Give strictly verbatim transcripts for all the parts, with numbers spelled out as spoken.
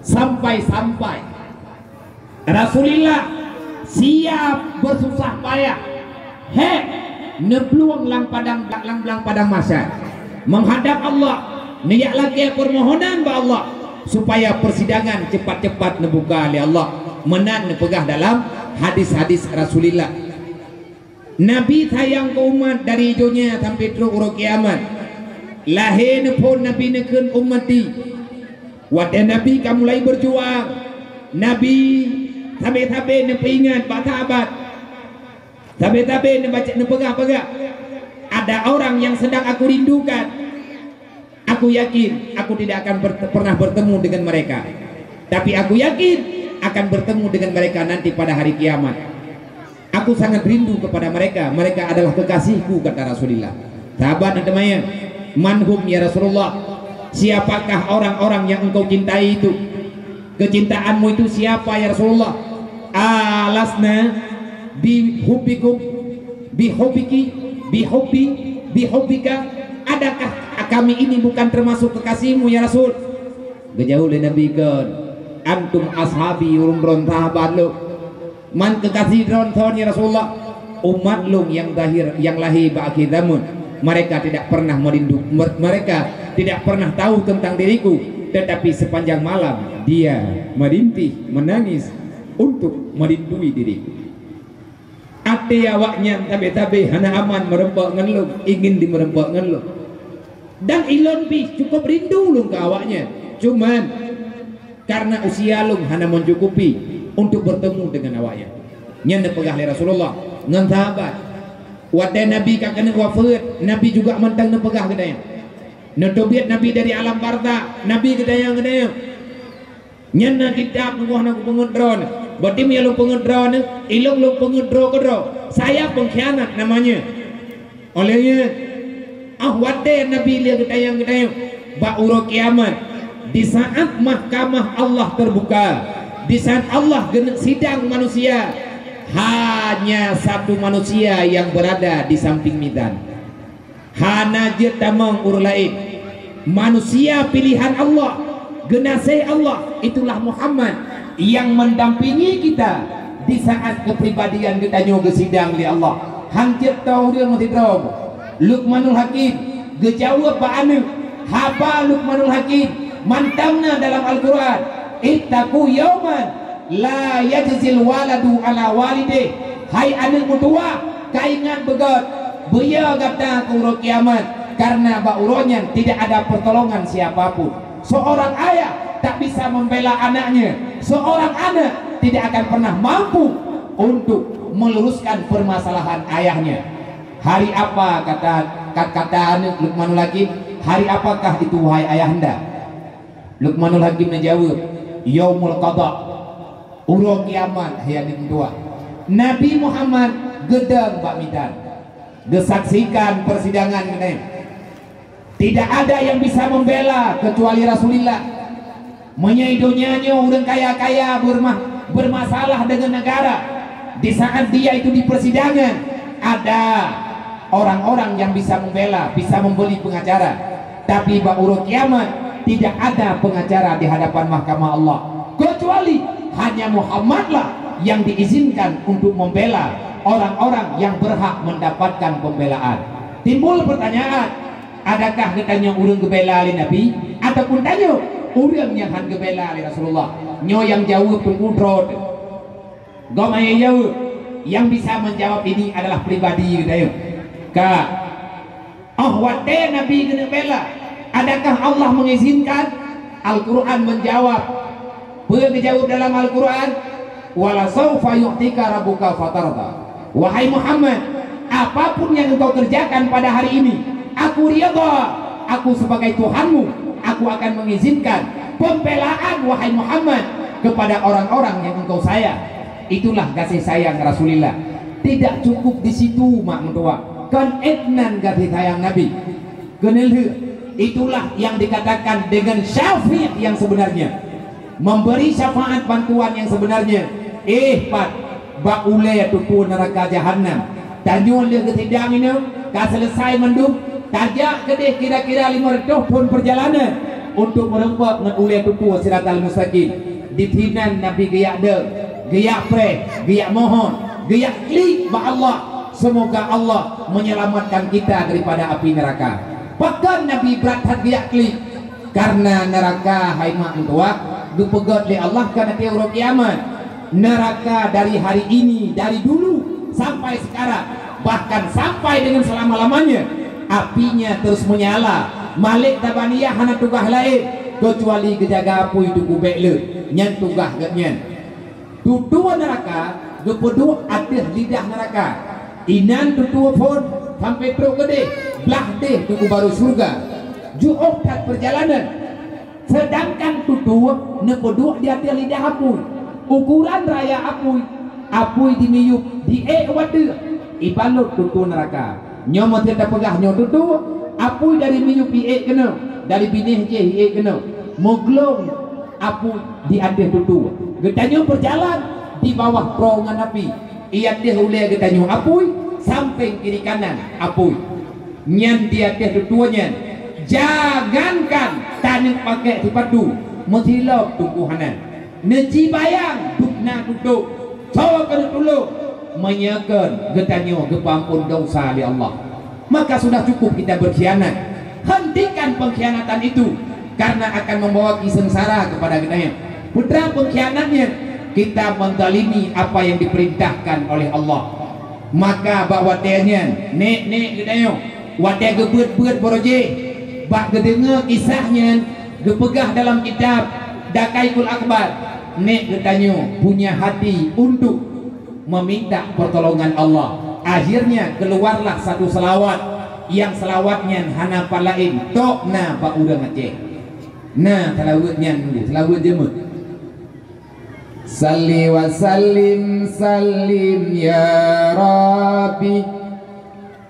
Sampai-sampai Rasulullah siap bersusah payah, hek neuplueng lam padang, lam, lam padang mahsyar, menghadap Allah, neujak lakée permohonan bak Allah supaya persidangan cepat-cepat neubuka lé Allah. Meunan neupeugah dalam hadis-hadis Rasulullah. Nabi sayang keu umat dari donya sampai trok uroe kiamat. Lahé neuphon Nabi neukheun ummati. Watée Nabi ka mulai berjuang, Nabi sabe-sabe neupeuingat bak sahabat, sabe-sabe neubaca, neupeugah-peugah, "Ada orang yang sedang aku rindukan. Aku yakin aku tidak akan ber-, pernah bertemu dengan mereka. Tapi aku yakin akan bertemu dengan mereka nanti pada hari kiamat. Aku sangat rindu kepada mereka. Mereka adalah kekasihku," kata Rasulullah. Sahabat neutanyong, "Man hum ya Rasulullah? Siapakah orang-orang yang engkau cintai itu? Kecintaanmu itu siapa ya Rasulullah? Alasna bihubbikum, bihubbiki, bihubbi, bihubbika? Adakah kami ini bukan termasuk kekasihmu ya Rasul?" Geujaweueb lé Nabi, "Kon, antum ashabi, ureuëng droen sahabat lôn. Man kekasih droen soe ya Rasulullah? Umat lôn nyang zahir, nyang lahé bak akhé zaman. Mereka tidak pernah merindu, mer-, mereka tidak pernah tahu tentang diriku, tetapi sepanjang malam dia merintih, menangis untuk merindui diriku." Até awaknyan sabe-sabe hana aman meureumpok ngon lôn, ingin dimeureumpok ngon lôn. Dan ilôn pih cukup rindu lôn keu awaknyan. Cuman, karena usia lôn hana mencukupi untuk bertemu dengan awaknyan. Nyan neupeugah lé Rasulullah ngon sahabat. Watée Nabi ka keuneuk wafeuet, Nabi juga mantong neupeugah geutanyoe. Neuteubiet Nabi dari alam barzakh, Nabi geutanyong, geutanyong, "Nyan na kitab nyoe na kupeungeuet droeneuh. Berarti meunyoe lôn peungeuet droeneuh, ilôn lôn peungeuet droe keudroe. Saya pengkhianat namanya." Óh lheueh nyan, óh watée Nabi lheueh geutanyong-geutanyong, bak uroe kiamat, di saat mahkamah Allah terbuka, di saat Allah geuneuk sidang manusia, hanya satu manusia yang berada di samping mizan. Hana jeuet tamong ureuëng laén. Manusia pilihan Allah, geunaséh Allah, itulah Muhammad yang mendampingi kita di saat kepribadian geutanyoe geusidang lé Allah. Han jeuet tô ureuëng sidroe. Luqmanul Hakim geujaweueb bak aneuëk. Haba Luqmanul Hakim mantong na dalam Al-Quran, "Ittaqu yauman la yajzil waladu ala walidih." Hai aneuëk meutuwah, kaingat beugét, beuyo gata keu uroe kiamat, karena bak uroe nyan tidak ada pertolongan siapa pun. Seorang ayah tak bisa membela anaknya, seorang anak tidak akan pernah mampu untuk meluruskan permasalahan ayahnya. "Hari apa," kata, ka-, kata aneuëk Luqmanul Hakim, "Hari apakah itu, wahai ayahanda?" Luqmanul Hakim neujaweueb, "Yaumul Qada, uroe kiamat, hai aneuëk meutuwah." Nabi Muhammad geudong bak mizan, geusaksikan persidangan geutanyoe. Tidak ada yang bisa membela kecuali Rasulullah. Meunyoe di donya nyoe ureuëng kaya-kaya berma-, bermasalah dengan negara, di saat dia itu di persidangan, ada orang-orang yang bisa membela, bisa membeli pengacara. Tapi bak uroe kiamat, tidak ada pengacara di hadapan mahkamah Allah, kecuali hanya Muhammadlah yang diizinkan untuk membela orang-orang yang berhak mendapatkan pembelaan. Timbul pertanyaan, adakah geutanyoe ureuëng geubela lé Nabi, ataupun tanyoe ureuëng nyang han geubela lé Rasulullah? Nyoe nyang jaweueb Teungku droe teuh. Gob nyang jaweueb, yang bisa menjawab ini adalah pribadi geutanyoe. Ka. Óh watée Nabi keuneuk bela, adakah Allah mengizinkan? Al-Quran menjawab. Peue geujaweueb dalam Al-Quran? "Wala saufa yu'tika rabbuka fatarda." Wahai Muhammad, apapun yang engkau kerjakan pada hari ini, aku ridha, aku sebagai Tuhanmu, aku akan mengizinkan pembelaan, wahai Muhammad, kepada orang-orang yang engkau sayang. Itulah kasih sayang Rasulullah. Tidak cukup di situ, mak meutuwah. Kon ék nan kasih sayang Nabi. Keuneulheueh, itulah yang dikatakan dengan syafi' yang sebenarnya. Memberi syafaat bantuan yang sebenarnya. Eh, pat, bak ulée teupeu neuraka jahanam. Tanyoe lheueh geusidang inoe, ka seuleusai mandum, tajak keudeh kira-kira lima reutôh thon peurjalanan. untuk meureumpok ngon ulée tutoe siratal mustaqim. Disinan Nabi geujak deueng, geujak preh, geujak mohon, geujak klik bak Allah, semoga Allah menyelamatkan kita daripada api neraka. Pakon Nabi brat that geujak klik? Karena neraka hai mak meutuwah geupeugét lé Allah ka na uroe kiamat. Neraka dari hari ini, dari dulu sampai sekarang, bahkan sampai dengan selama-lamanya, apinya terus menyala. Malaikat Zabaniyah hana tugaih laén kecuali geujaga apui teungku bék le. Nyan tugaih geuh nyan. Tutoe neuraka geupeuduek ateueh lidah neuraka. Inan tutoe phon sampoe trok keudeh, blah deh teungku barô syeuruga. Jiôh that peurjalanan. Seudangkan tutoe neupeuduek di ateueh lidah apui. Ukuran raya apui, apui di miyueb di ék watée ibalot tutoe neuraka. Nyoe meuseuti tapeugah nyoe tutoe, apui dari miyueb i ék keunoe, dari binéh jéh i ék keunoe. Meuglong apui di ateueh tutoe. Geutanyoe beujalan di bawah terowongan api. I ateueh ulée geutanyoe apui, sampéng kiri kanan apui. Nyan di ateueh tutoe nyan, jangankan taneuk pakai sipatu, meusilop teungku hana. Neujibayang dub na tutoe, soe keuneuk tulông, meunyoe kon geutanyoe geupeuamphon desya lé Allah. Maka sudah cukup kita berkhianat. Hentikan pengkhianatan itu, karena akan membawa kesengsara kepada geutanyoe. Putra pengkhianatnya, kita menzalimi apa yang diperintahkan oleh Allah. Maka bak watée nyan, nék-nék geutanyoe, watée geubeuet-beuet barô jéh, bak geudeungoe kisah nyan geupeugah dalam kitab Dakaikul Akbar, nék geutanyoe punya hati untuk meminta pertolongan Allah. Akhirnya keluarlah satu selawat, yang selawat nyan hana pat laén, tok na bak ureuëng Aceh. Na selawat nyan, selawat jeuet. Salli wa sallim, sallim ya Rabbi,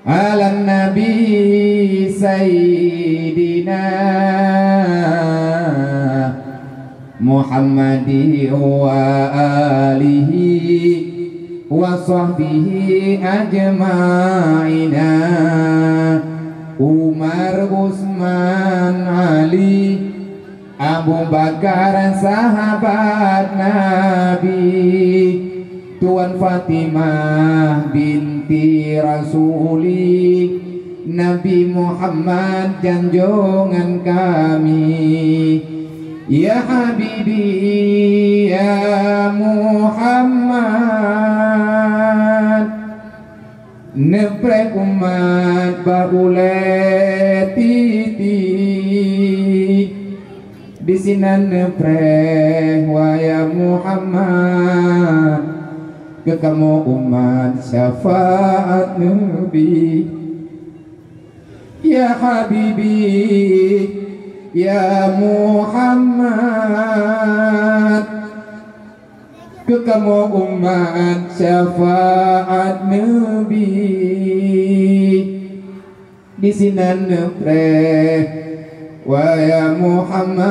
ala Nabi Sayyidina Muhammadi wa alihi wa sahbihi ajma'ina. Umar, Utsman, Ali, Abu Bakar sahabat Nabi, Tuan Fatimah binti Rasuli, Nabi Muhammad janjongan kami. Ya Habibi, ya Muhammad, neupreh umat bak ulée titi. Disinan neupreh, wahai Muhammad, keu kamoe umat syafaat Nabi. Ya Habibi, ya Muhammad, keu kamoe umat syafaat Nabi. Disinan neupreh, wahai Muhammad,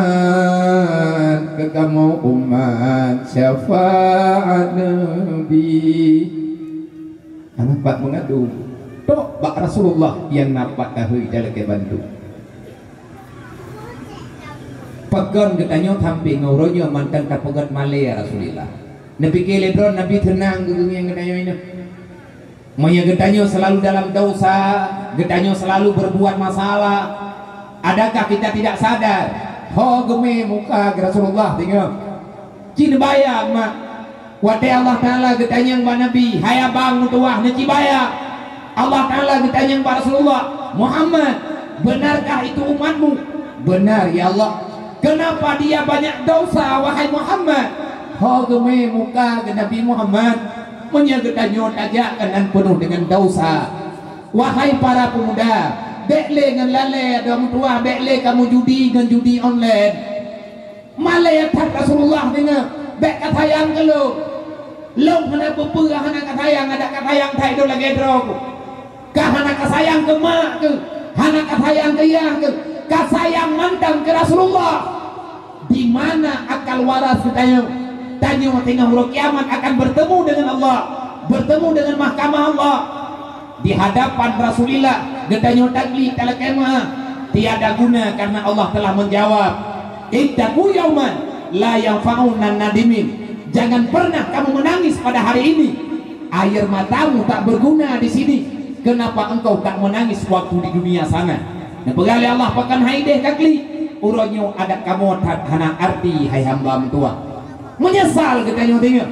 keu kamoe umat syafaat Nabi. Hana pat meungadu, tok bak Rasulullah nyang na pat tahôi talakée bantu. Pakon geutanyoe sampoe ngon uroe nyoe mantong tapeugét malée ya Rasulillah. Neupike lé droe Nabi seunang geugeungieng geutanyoe nyoe. Meunyoe geutanyoe selalu dalam dosa, geutanyoe selalu berbuat masalah, adakah kita tidak sadar? Ho geumé muka Rasulullah deungoe. Ci neubayang mak. Watée Allah Taala geutanyong bak Nabi, "Hai abang meutuwah, neuci baya?" Allah Taala geutanyong bak Rasulullah, "Muhammad, benarkah itu umatmu?" "Benar, ya Allah." "Kenapa dia banyak dosa, wahai Muhammad?" Ho geumé muka geuh Nabi Muhammad, meunyoe geutanyoe tajak keunan peunoh deungon dosa. Wahai para pemuda, bék lé ngon lalée, adoe meutuwah, bék lé kamoe judi ngon judi online. Malée that Rasulullah deungoe, bék ka sayang keu lôn. Lôn hana peue-peue hana ka sayang, adak ka sayang that idol lagée droe ku. Ka hana ka sayang keu mak keuh, hana ka sayang keu yah keuh, ka sayang mantong keu Rasulullah. Di mana akal waras geutanyoe? Tanyoe teungoh uroe kiamat akan bertemu dengan Allah, bertemu dengan mahkamah Allah. Di hadapan Rasulillah geutanyoe takli talakée meu'ah. Tiada guna karena Allah telah menjawab, "Ittaqu yauman la yanfa'u nadimin." Jangan pernah kamu menangis pada hari ini. Air matamu tak berguna di sini. Kenapa engkau tak menangis waktu di dunia sana? Neupeugah lé Allah, pakon hai deh ka klik. Uroe nyoe adat kamoe that hana arti, hai hamba meutuah. Menyesal geutanyoe deungoe.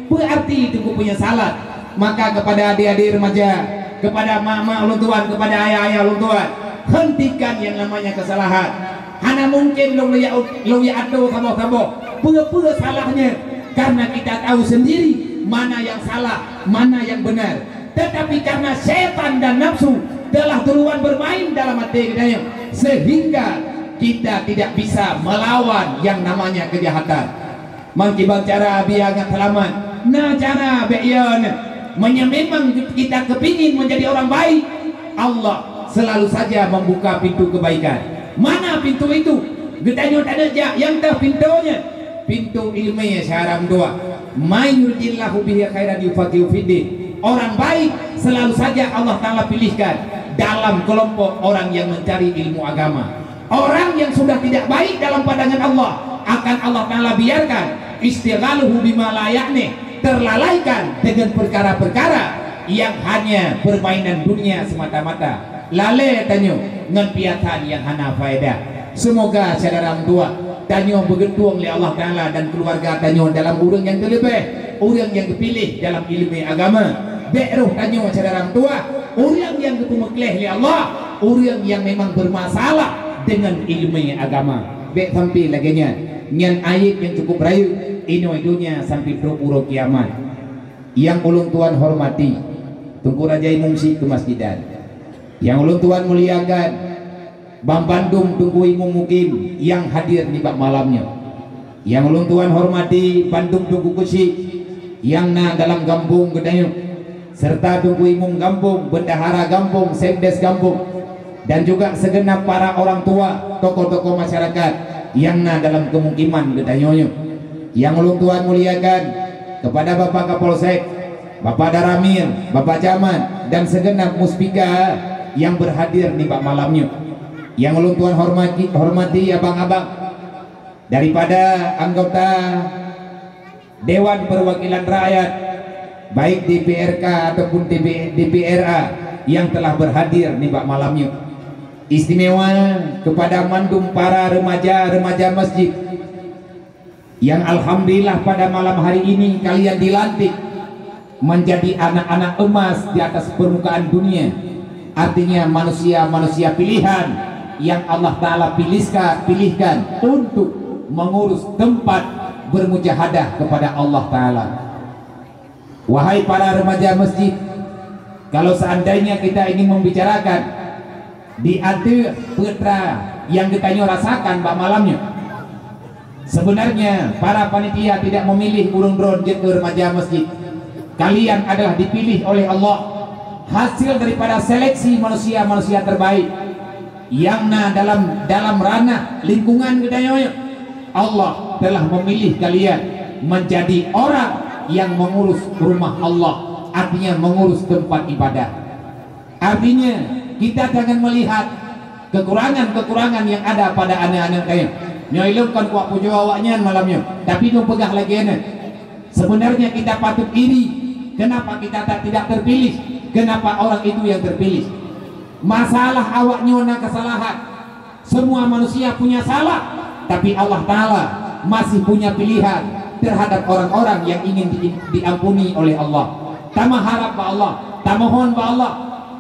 Peue arti teungku penyesalan? Maka kepada adik-adik remaja, kepada mak-mak ulôn tuan, kepada ayah-ayah ulôn tuan, hentikan yang namanya kesalahan. Hana mungkin lôn ya, lôn ya atô saboh-saboh. Peue-peue salahnya? Karena kita tahu sendiri mana yang salah, mana yang benar. Tetapi karena setan dan nafsu telah duluan bermain dalam hati kita, sehingga kita tidak bisa melawan yang namanya kejahatan. Meukiban cara biar ngat seulamat? Na cara, bék ion. Meunyoe memang kita kepingin menjadi orang baik, Allah selalu saja membuka pintu kebaikan. Mana pintu itu? Geutanyoe taneuk jak, nyang teuh pintoe nyan, pintu ileumé, syedara meutuah. "May yuridillahu bihi khairan yufaqihu fiddin." Orang baik selalu saja Allah Taala pilihkan dalam kelompok orang yang mencari ilmu agama. Orang yang sudah tidak baik dalam pandangan Allah, akan Allah Taala biarkan istighaluhu bima la ya'ni, terlalaikan dengan perkara-perkara yang hanya permainan dunia semata-mata. Lalée tanyoe ngon piasan nyang hana faedah. Seumoga syedara meutuah, tanyoe beugeuntueng lé Allah Taala dan keuluwarga tanyoe dalam ureuëng nyang teuleubeh, ureuëng nyang geupiléh dalam ileumé agama. Bék roh tanyoe syedara meutuah, ureuëng nyang geupeumeukleh lé Allah, ureuëng nyang memang beumasalah deungon ileumé agama. Bék sampai lagée nyan. Nyan ayeb nyang cukup rayeuk, inoe donya sampai trok uroe kiamat. Nyang ulôn tuan hormati, Teungku Raja Imum Syik Keumasjidan. Nyang ulôn tuan muliakan, banmandum Teungku Imum Mukim nyang hadir nibak malam nyoe. Nyang ulôn tuan hormati bandum Teungku Keuchik nyang na dalam gampông geutanyoe, serta Teungku Imum gampông, bendahara gampông, sekdes gampông, dan juga segenap para orang tua, tokoh-tokoh masyarakat nyang na dalam keumukiman geutanyoe nyoe. Nyang ulôn tuan muliakan kepada Bapak Kapolsek, Bapak Danramil, Bapak Camat, dan segenap muspika nyang berhadir nibak malam nyoe. Nyang ulôn tuan hormati, hormati abang-abang daripada anggota Dewan Perwakilan Rakyat, baik D P R K ataupun D P, D P R A yang telah berhadir nibak malam nyoe. Istimewa kepada mandum para remaja-remaja masjid yang alhamdulillah pada malam hari ini kalian dilantik menjadi anak-anak emas di atas permukaan dunia, artinya manusia-manusia pilihan yang Allah Taala pilihka-, pilihkan untuk mengurus tempat bermujahadah kepada Allah Taala. Wahai para remaja masjid, kalau seandainya kita ingin membicarakan di ateueh peutra nyang geutanyoe rasakan bak malam nyoe, sebenarnya para panitia tidak memilih ureuëng droen jeuet keu remaja masjid. Kalian adalah dipilih oleh Allah, hasil daripada seleksi manusia-manusia terbaik nyang na dalam, dalam ranah lingkungan geutanyoe. Allah telah memilih kalian menjadi orang yang mengurus rumah Allah, artinya mengurus tempat ibadah. Artinya, kita jangan melihat kekurangan-kekurangan yang ada pada aneuk-aneuk tanyoe. Nyoe lôn kon kuat pujoe awaknyan malam nyoe, tapi lôn peugah lagée nyoe. Sebenarnya kita patut iri. Kenapa kita tak, tidak terpilih? Kenapa orang itu yang terpilih? Masalah awaknyoe na kesalahan. Semua manusia punya salah, tapi Allah Taala masih punya pilihan terhadap orang-orang yang ingin di-, diampuni oleh Allah. Tameuharab bak Allah, tamohon bak Allah.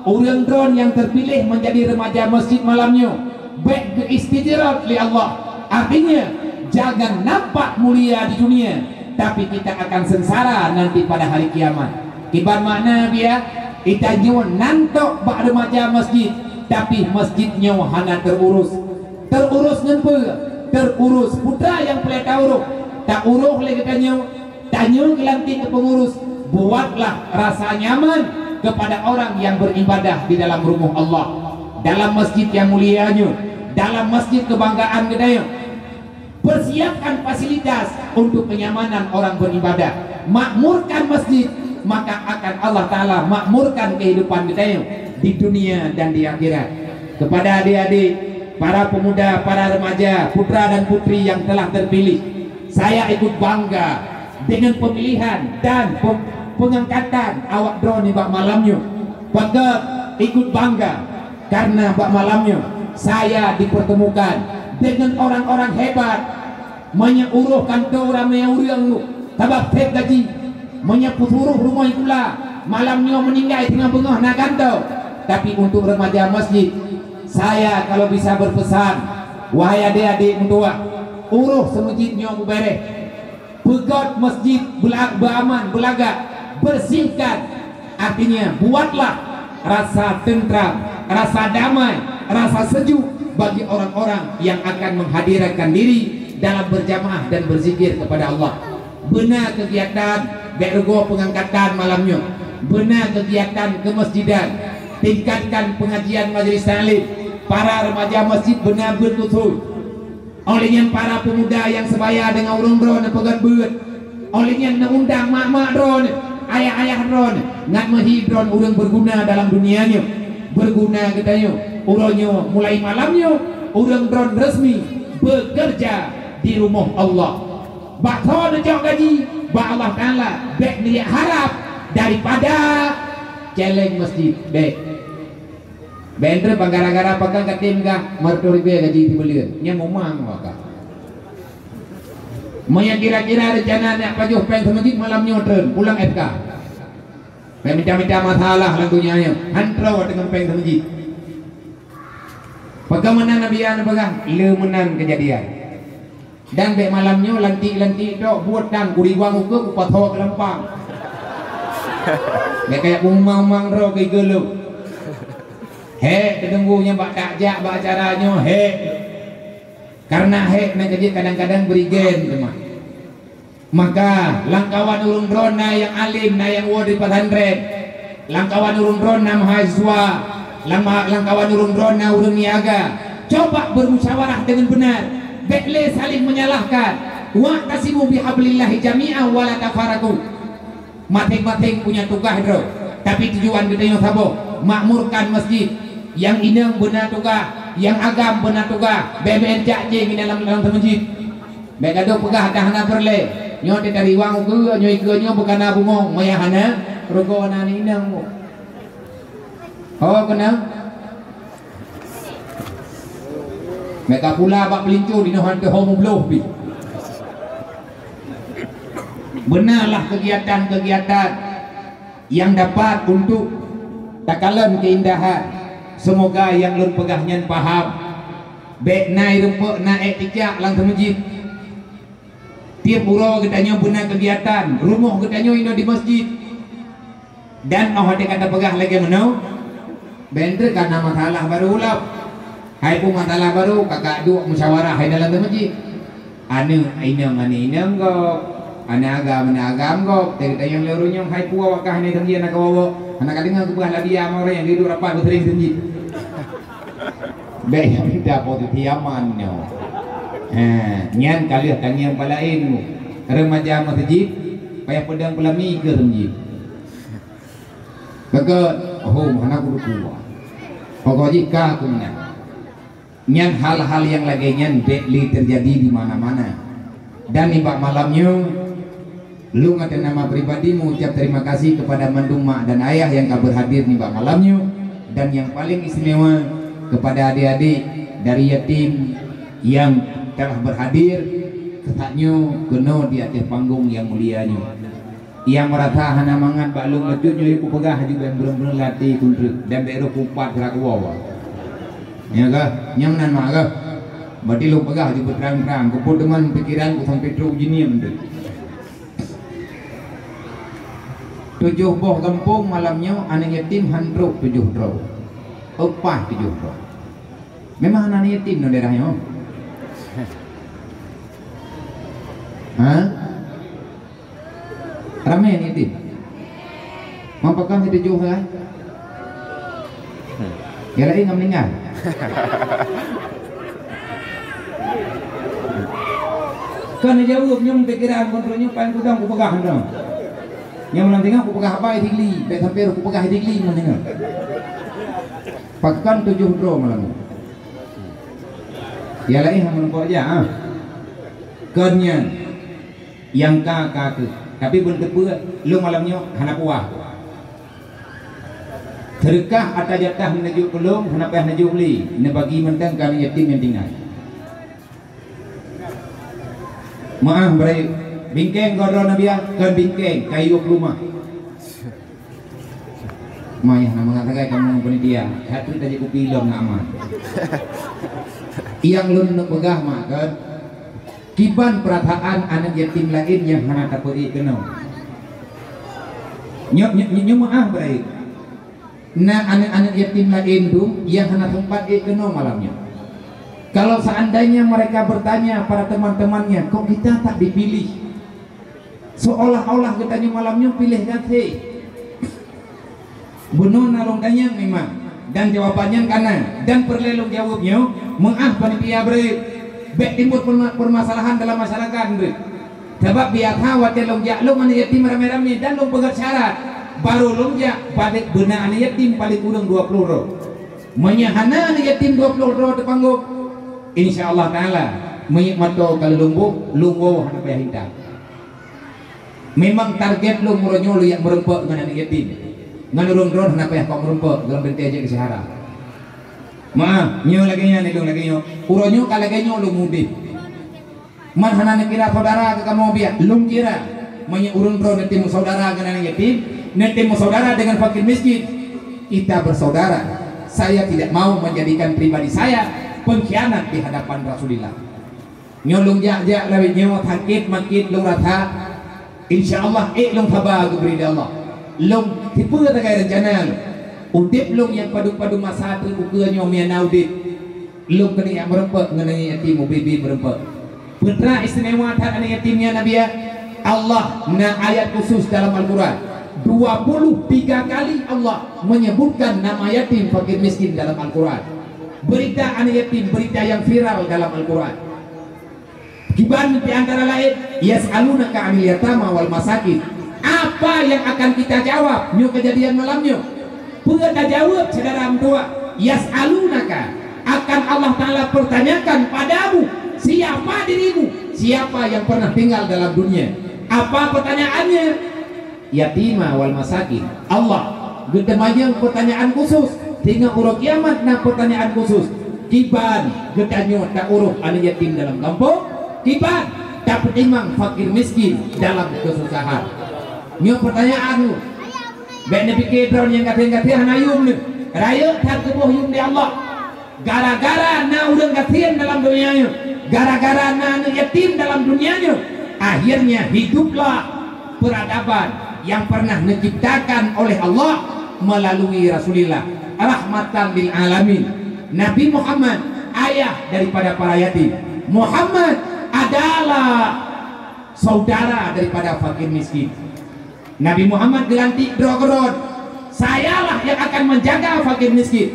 Ureuëng droen nyang terpilih menjadi remaja masjid malam nyoe, bék geuistijrab lé Allah. Artinya, jangan nampak mulia di dunia, tapi kita akan sengsara nanti pada hari kiamat. Kiban makna biya, geutanyoe nan tok bak remaja masjid, tapi masjid nyoe hana terurus. Terurus ngon peue? Terurus peutra nyang peureulée taurus. Taurus lé geutanyoe, tanyoe geulantik keu pengurus. Buatlah rasa nyaman kepada orang yang beribadah di dalam rumah Allah, dalam masjid yang mulia nyoe, dalam masjid kebanggaan geutanyoe. Persiapkan fasilitas untuk kenyamanan orang beribadah. Makmurkan masjid, maka akan Allah Taala makmurkan kehidupan geutanyoe di dunia dan di akhirat. Kepada adik-adik, Para pemuda, para remaja, putra dan putri yang telah terpilih, saya ikut bangga dengan pemilihan dan pe-, pengangkatan awak droe nibak malam nyoe. Pakon ikut bangga? Karena bak malam nyoe saya dipertemukan dengan orang-orang hebat. Meunyoe uroe kantô ramé ureuëng, sabab sép gaji. Meunyoe peusuroh rumoh sikula, malam nyoe meuninggai teungoh beungoh na kantô. Tapi untuk remaja masjid, saya kalau bisa berpesan, wahai adik-adik meutuwah, uroh seumeujid nyoe beubeureh. Peugöt masjid beula-, beuaman, beulagak, bersihkan. Artinya, buatlah rasa tentram, rasa damai, rasa sejuk bagi orang-orang yang akan menghadirkan diri dalam berjamaah dan berzikir kepada Allah. Beuna kegiatan, bék rugoe pengangkatan malam nyoe. Beuna kegiatan kemasjidan, tingkatkan pengajian majelis taklim. Para remaja masjid beuna beuet khusus. Óh lheueh nyan para pemuda nyang seubaya deungon ureuëng droeneuh peugöt beuet. Óh lheueh nyan neuundang mak-mak droeneuh, ayah-ayah droeneuh, ngat meuhi droeneuh ureuëng beuguna dalam dunia nyoe. Beuguna geutanyoe, uroe nyoe mulai malam nyoe, ureuëng droeneuh resmi bekerja di rumoh Allah. Bak soe neucok gaji, bak Allah Taala, bék neujak harab daripada céléng masjid, bék. Bék treb gara-gara pakon ka tem gah, meureutoh ribée gaji sibuleuen. Nyan mumang maka. Meunyo kira-kira reuncana neujak pajoh péng seumeujid malam nyoe treun, pulang F K. Bék mita-mita masalah lam donya nyoe, han troh deungon péng seumeujid. Pakon meunan Nabi Adam peugah, le meunan keujadian. Dan bék malam nyoe lantik-lantik tok buet dan kuriwang ukeue kupasoe keu lampang. Bék kajak beumang-mang droe keu igeuleuh. Hék, teutunggu nyan bak tajak bak acara nyoe hék. Karena hék na keujeuet kadang-kadang berigen teuma. Maka lam kawan ureuëng droeneuh na nyang alim, na nyang woe di pesantren. Lam kawan ureuëng droeneuh na mahasiswa, lam, lam kawan ureuëng droeneuh na ureuëng niaga. Coba bermusyawarah dengan benar, bék lé saling menyalahkan. Wa'tasimu bihablillahi jami'an wa la tafarraqu. Maséng-maséng punya tugaih droe, tapi tujuan geutanyoe saboh, makmurkan masjid. Nyang inong beuna tugaih, nyang agam beuna tugaih, bék meu'en cak céng di dalam, dalam masjid. Bék gadôh peugah dah hana peureulée. Nyoe teuka riwang ukeue, nyoe ikeue nyoe beukana bungong, meuiah hana, rugoe na inong. Oh, keunan. Meuka pula bak peulinto inoe han teuho meubloh pih. Beunalah keugiatan-keugiatan nyang dapat untuk takalon keuindahan. Seumoga nyang lôn peugah nyan paham. Bék na irumpok na ék ticak lam seumeujid. Tieb uroe geutanyoe beuna keugiatan, rumoh geutanyoe inoe di masjid. Dan óh watée ka tapeugah lagée meunoe, bék treuk kana masalah barô ulab. Hai peue masalah barô, kakak duek musyawarah hai dalam masjid. Aneuk inong aneuk inong gob, aneuk agam aneuk agam gob. Teuka nyang lé ureuëng nyang hai peue awak kah ni teungieng na kawoe. Hana ka deungoe geupeugah lagée ama ureuëng nyang geuduek rapat beusering teungieng. Bék nyang dah posisi aman nyoe. Ha, nyan ka lheueh tangieng palaén mu. Remaja masjid, payah peudong peulami keu masjid. Beugét, oh, hana kuteupue. Pokok jih ka aku meunan. Nyan hal-hal nyang lagée nyan bék lé teujadi di mana-mana. Dan nibak malam nyoe, lôn ateueh nama pribadi meuucap terima kasih kepada mandum mak dan ayah nyang ka berhadir nibak malam nyoe, dan nyang paléng istimewa kepada adik-adik dari yatim nyang telah berhadir saat nyoe keunoe di ateueh panggong nyang mulia nyoe. Nyang meurasa hana mangat bak lôn bacut nyoe, yue kupeugah aju ban beureueng-beureueng latée keu treuk dan bék roh kupat sira kuwoe. Nyan keuh, nyan meunan mak keuh. Berarti lôn peugah aju beutrang-trang, keupeue teuma pikiran ku sampai trok u jih nyan treuk. Tujoh boh gampông malam nyoe aneuk yatim han trok tujoh droe. Upah tujoh droe. Memang hana aneuk yatim ngon daerah nyoe. Ha? Ramé ni ti. Mam pakon situju hai? Ya lain ngam meuninggai. Kan jaweueb nyang pikiran kontrol nyoe paling kudang kupeugah nyoe. Nyang malam teungoh kupeugah abai digli, bèk sampai kupeugah digli malam teungoh. Pakon tujoh droe malam nyoe. Nyang laén hana meurumpok jak, ah. Kon nyan, nyang ka, ka kheueh. Tapi beuneuteupeu, lôn malam nyoe hana puah. Seudeukah ata jatah neujok keu lôn, hana payah neujok lé, neubagi mantong keu aneuk yatim nyang tinggai. Meu'ah, Ibrahim. Bingkeng goh droe Nabi, kon bingkeng, kayu keulumah. Mayah na mangat sagai kamoe panitia, hati tajak kupi lom na aman. Nyang lôn neuk peugah mak kan, kiban peurasaan aneuk yatim laén nyang hana tapeuék keunoe. Nyoe, nyoe, nyoe, nyoe meu'ah, Ibrahim. Na aneuk-aneuk yatim laén dum nyang hana sempat ék keunoe malam nyoe. Kalau seandainya mereka bertanya pada teman-temannya, "Kok kita tak dipilih?" Seolah-olah geutanyoe malam nyoe piléh gaséh. Bunoe na lôn tanyong memang, dan jawaban nyan ka na, dan peureulée lôn jaweueb nyoe, meu'ah panitia breueh. Bék timbul perma-, permasalahan dalam masyarakat breueh. Sabab biasa watée lôn jak lôn aneuk yatim ramé-ramé dan lôn peugét syarat. Barô lôn jak, paléng beuna aneuk yatim paléng kureueng dua ploh droe. Meunyoe hana aneuk yatim dua ploh droe teupanggong, insya Allah Taala, meunyoe mantong ka lôn boh, lôn woe hana payah intat. Memang target lôn uroe nyoe lôn jak meureumpok ngon aneuk yatim. Ngon ureuëng droe hana payah kok meureumpok dalam teuntée jeuet keu syedara. Meu'ah, nyoe lagée nyan, lôn lagée nyoe. Uroe nyoe ka lagée nyoe lôn udeb. Man hana neukira saudara keu kamoe biak, lôn kira. Meunyoe ureuëng droe neutem saudara ngon aneuk yatim, neutem saudara dengan fakir miskin, kita bersaudara. Saya tidak mau menjadikan pribadi saya pengkhianat di hadapan Rasulullah. Nyoe lôn jak-jak lawét nyoe sakét makét lôn rasa. Insya Allah ék lôn saba geubri lé Allah. Lôn tipe sagai reuncana lôn. Udeb lôn nyang padum-padum masa teuk ukeue nyoe meunyoe na udeb. Lôn keuneuk jak meureumpok ngon aneuk yatim ubé-bé meureumpok. Peue teuma istimewa that aneuk yatim nyan Nabi ya? Allah na ayat khusus dalam Al-Quran. Dua puluh tiga kali Allah menyebutkan nama yatim fakir miskin dalam Al-Quran. Berita aneuk yatim, berita yang viral dalam Al-Quran. Kiban di antara laén, "Yas'alunaka 'anil yatama wal masakin." Apa yang akan kita jawab nyoe kejadian malam nyoe? Peue tajaweueb syedara meutuah? "Yas'alunaka," akan Allah Taala pertanyakan padamu, siapa dirimu, siapa yang pernah tinggal dalam dunia. Apa pertanyaannya? Yatima wal masakin. Allah geuteumanyong pertanyaan khusus. Singoh uroe kiamat na pertanyaan khusus. Kiban geutanyoe taurôh aneuk yatim dalam gampông? Kiban tapeutimang fakir miskin dalam keususahan? Nyoe pertanyaan nyoe. Bék neupike droe nyang gasien-gasien hana yum nyoe. Rayeuk that geuboh yum di Allah. Gara-gara na ureuëng gasien dalam dunia nyoe, gara-gara na aneuk yatim dalam dunia nyoe, akhirnya hiduplah peradaban yang pernah diciptakan oleh Allah melalui Rasulullah, rahmatan lil alamin. Nabi Muhammad, ayah daripada para yatim. Muhammad adalah saudara daripada fakir miskin. Nabi Muhammad geulantik droe keudroe, "Sayalah yang akan menjaga fakir miskin,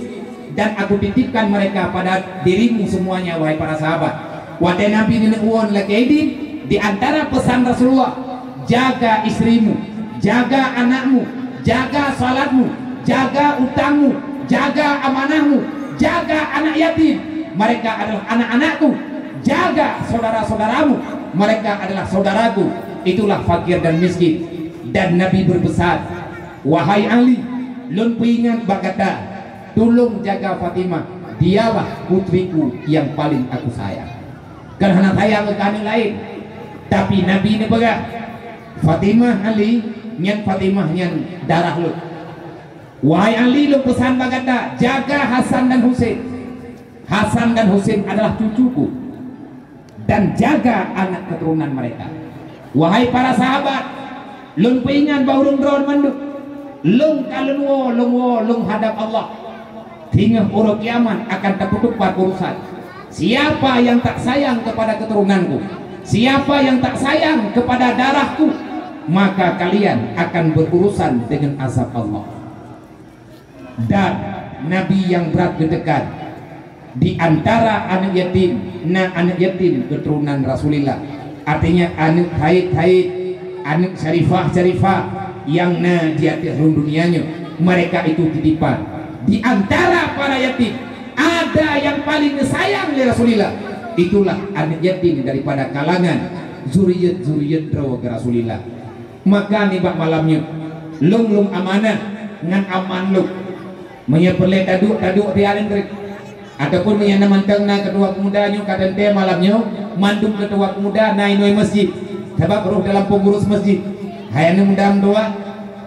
dan Aku titipkan mereka pada dirimu semuanya, wahai para sahabat." Watée Nabi neuneuk woe lakée idin, di antara pesan Rasulullah, "Jaga istrimu, jaga anakmu, jaga salatmu, jaga utangmu, jaga amanahmu, jaga anak yatim, mereka adalah anak-anakku, jaga saudara-saudaramu, mereka adalah saudaraku." Itulah fakir dan miskin. Dan Nabi berpesan, "Wahai Ali, lôn peuingat bak gata, tulông jaga Fatimah, dialah putriku yang paling aku sayang." Kan hana sayang keu aneuk laén, tapi Nabi neupeugah, "Fatimah, Ali, nyan Fatimah nyan darah lôn. Wahai Ali, lôn peusan bak gata, jaga Hasan dan Husein. Hasan dan Husein adalah cucuku." Dan jaga anak keturunan mereka. Wahai para sahabat, lôn peuingat bak ureuëng droe mandum, lôn ka lôn woe, lôn woe, lôn hadap Allah. Singoh uroe kiamat akan tapeutupat urusan. Siapa yang tak sayang kepada keturunanku, siapa yang tak sayang kepada darahku, maka kalian akan berurusan dengan azab Allah. Dan Nabi nyang brat geutekan, di antara aneuk yatim, na aneuk yatim keuturonan Rasulullah. Artinya, aneuk haid-haid, aneuk syarifah-syarifah nyang na di ateueh rhueng dunia nyoe. Mereka itu titipan. Di antara para yatim, ada yang paling disayang lé Rasulullah. Itulah aneuk yatim daripada kalangan zuriat-zuriat droe Rasulillah. Maka nibak malam nyoe, lôn lôn amanah ngon aman lôn. Meunyoe peureulée taduek, taduek di aneuk treuk. Ataupun meunyoe na mantong na keutua pemuda nyoe ka teuntée malam nyoe, mandum keutua pemuda na inoe masjid. Sabab roh dalam peungurus masjid. Hai aneuk muda meutuah,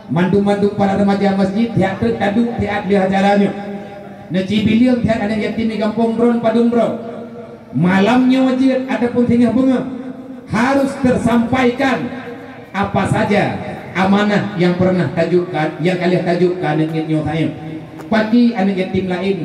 mandum-mandum para remaja masjid, siat treuk taduek siat lheueh acara nyoe. Neucibileueng siat aneuk yatim di gampông droe padum droe. Malam nyoe jeuet ataupun singoh beungoh harus tersampaikan apa saja amanah yang pernah tajok ka, yang ka lheueh tajok ka aneuk nyoe sayang. Paki aneuk yatim laén.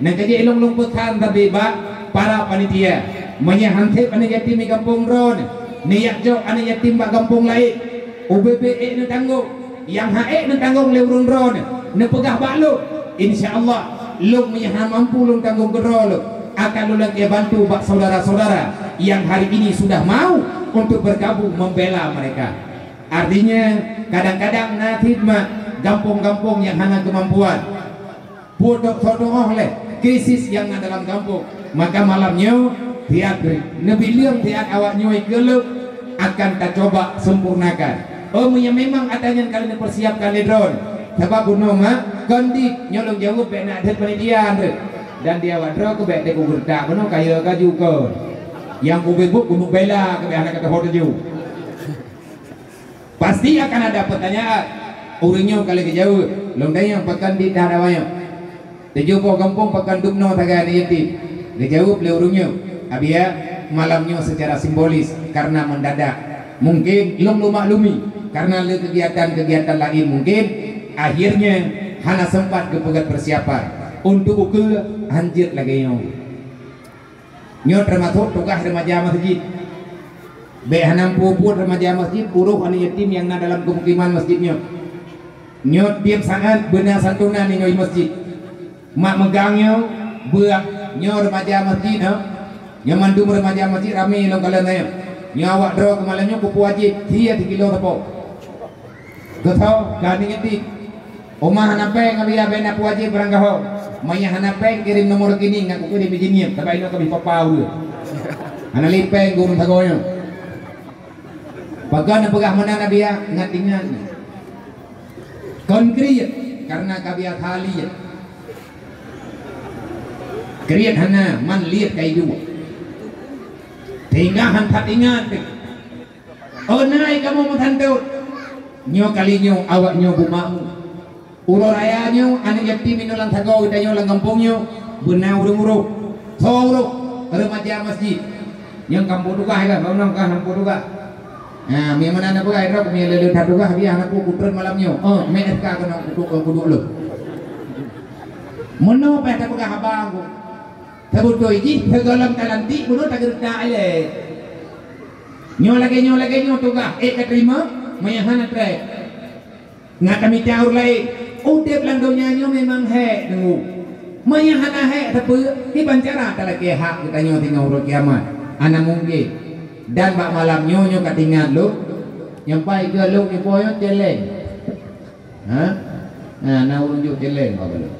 Nyang ka jeuet lôn lôn peusan sabe bak para panitia. Meunyoe han sép aneuk yatim di gampông droe, neujak jok aneuk yatim bak gampông laén. Ubé-bé ék neutanggong. Nyang han ék neutanggong lé ureuëng droe, neupeugah bak lôn. Insya Allah, lôn meunyoe han mampu lôn tanggong keudroe lôn, akan lôn lakée bantu bak saudara-saudara yang hari ini sudah mau untuk bergabung membela mereka. Artinya, kadang-kadang na cit mak gampông-gampông nyang hana keumampuan. Peutoh-toh lé krisis nyang na dalam gampông. Maka malam nyoe, siat neubileueng siat awak nyoe keu lôn akan tacoba sempurnakan. Oh, meunyoe memang ata nyan ka lheueh neupersiapkan lé droe. Sabab bunoe mak, kon dit nyoe lôn jaweueb bék na deuek panitia deuek. Dan di awak droe keuh bék deuek ugeureutak bunoe kayée kaju kon. Nyang ubé buet bunoe bela keuh bék hana ka teuho tuju. Pasti akan ada pertanyaan. Ureuëng nyoe ka lheueh geujaweueb, lôn tanyong pakon dit that awak nyoe. Tujoh boh gampông pakon dubnoe sagai aneuk yatim. Geujaweueb lé ureuëng nyoe, "Abiya, malam nyoe secara simbolis karena mendadak. Mungkin lôn lôn maklumi karena le kegiatan-kegiatan laén mungkin akhirnya hana sempat geupeugét persiapan untuk ukeue hanjeuet lagée nyoe." Nyoe teumasok tugaih remaja masjid. Bék hana peubuet remaja masjid, urôh aneuk yatim nyang na dalam keumukiman masjid nyoe. Nyoe tieb saát beuna santunan inong masjid. Mak meugang nyoe, beuak nyoe remaja masjid, ha? Nyoe mandum remaja masjid ramé lom kalon nyoe. Nyoe awak droe keumalam nyoe kupeue wajéb, sie sikilo sapo. Geusoe ka aneuk yatim. Uma hana péng, Abiya bék na peuwajéb barang gaho. Meunyoe hana péng, kirém nomor rekening, aku kirém ijin ngieng, sabab inoe ka bih papa ureuëng. Hana lé péng gureueng sagoe nyoe. Pakon neupeugah meunan, Abiya, ngat ingat nyoe. Kon kriet, karena ka biasa liet. Kriet hana, man liet ka iduek. Sehingga han that ingat. Oh, nai kamoe meutantot. Nyoe kali nyoe awak nyoe beumakmu. Uroe raya nyoe aneuk yatim inoe lam sagoe geutanyoe lam gampông nyoe beuna ureuëng uroe. Soe uroe? Remaja masjid. Nyang kampung tugaih lah, bak nang kah kampung tugaih. Ha, mi meunan na peugah droe, mi lé-lé that tugaih, biah na ku kutreun malam nyoe. Oh, mé S K keunoe kuduek, kuduek lôn. Meunoe payah tapeugah haba ku. Teubeutôi jih, sigohlom talantik, bunoe tageureutak ilée. Nyoe lagée nyoe, lagée nyoe tugaih, ék ka teurimong, meunyoe hana treb. Ngat tamita ureuëng laén, udeb lam donya nyoe memang hék deungoe. Meunyoe hana hék sapeue, kiban cara talakée hak geutanyoe singoh uroe kiamat? Hana mungken. Dan bak malam nyoe, nyoe ka teuingat lôn, nyang pai keu lôn ipo nyoe celeng. Ha? Na, na ureuëng jok celeng bak lôn.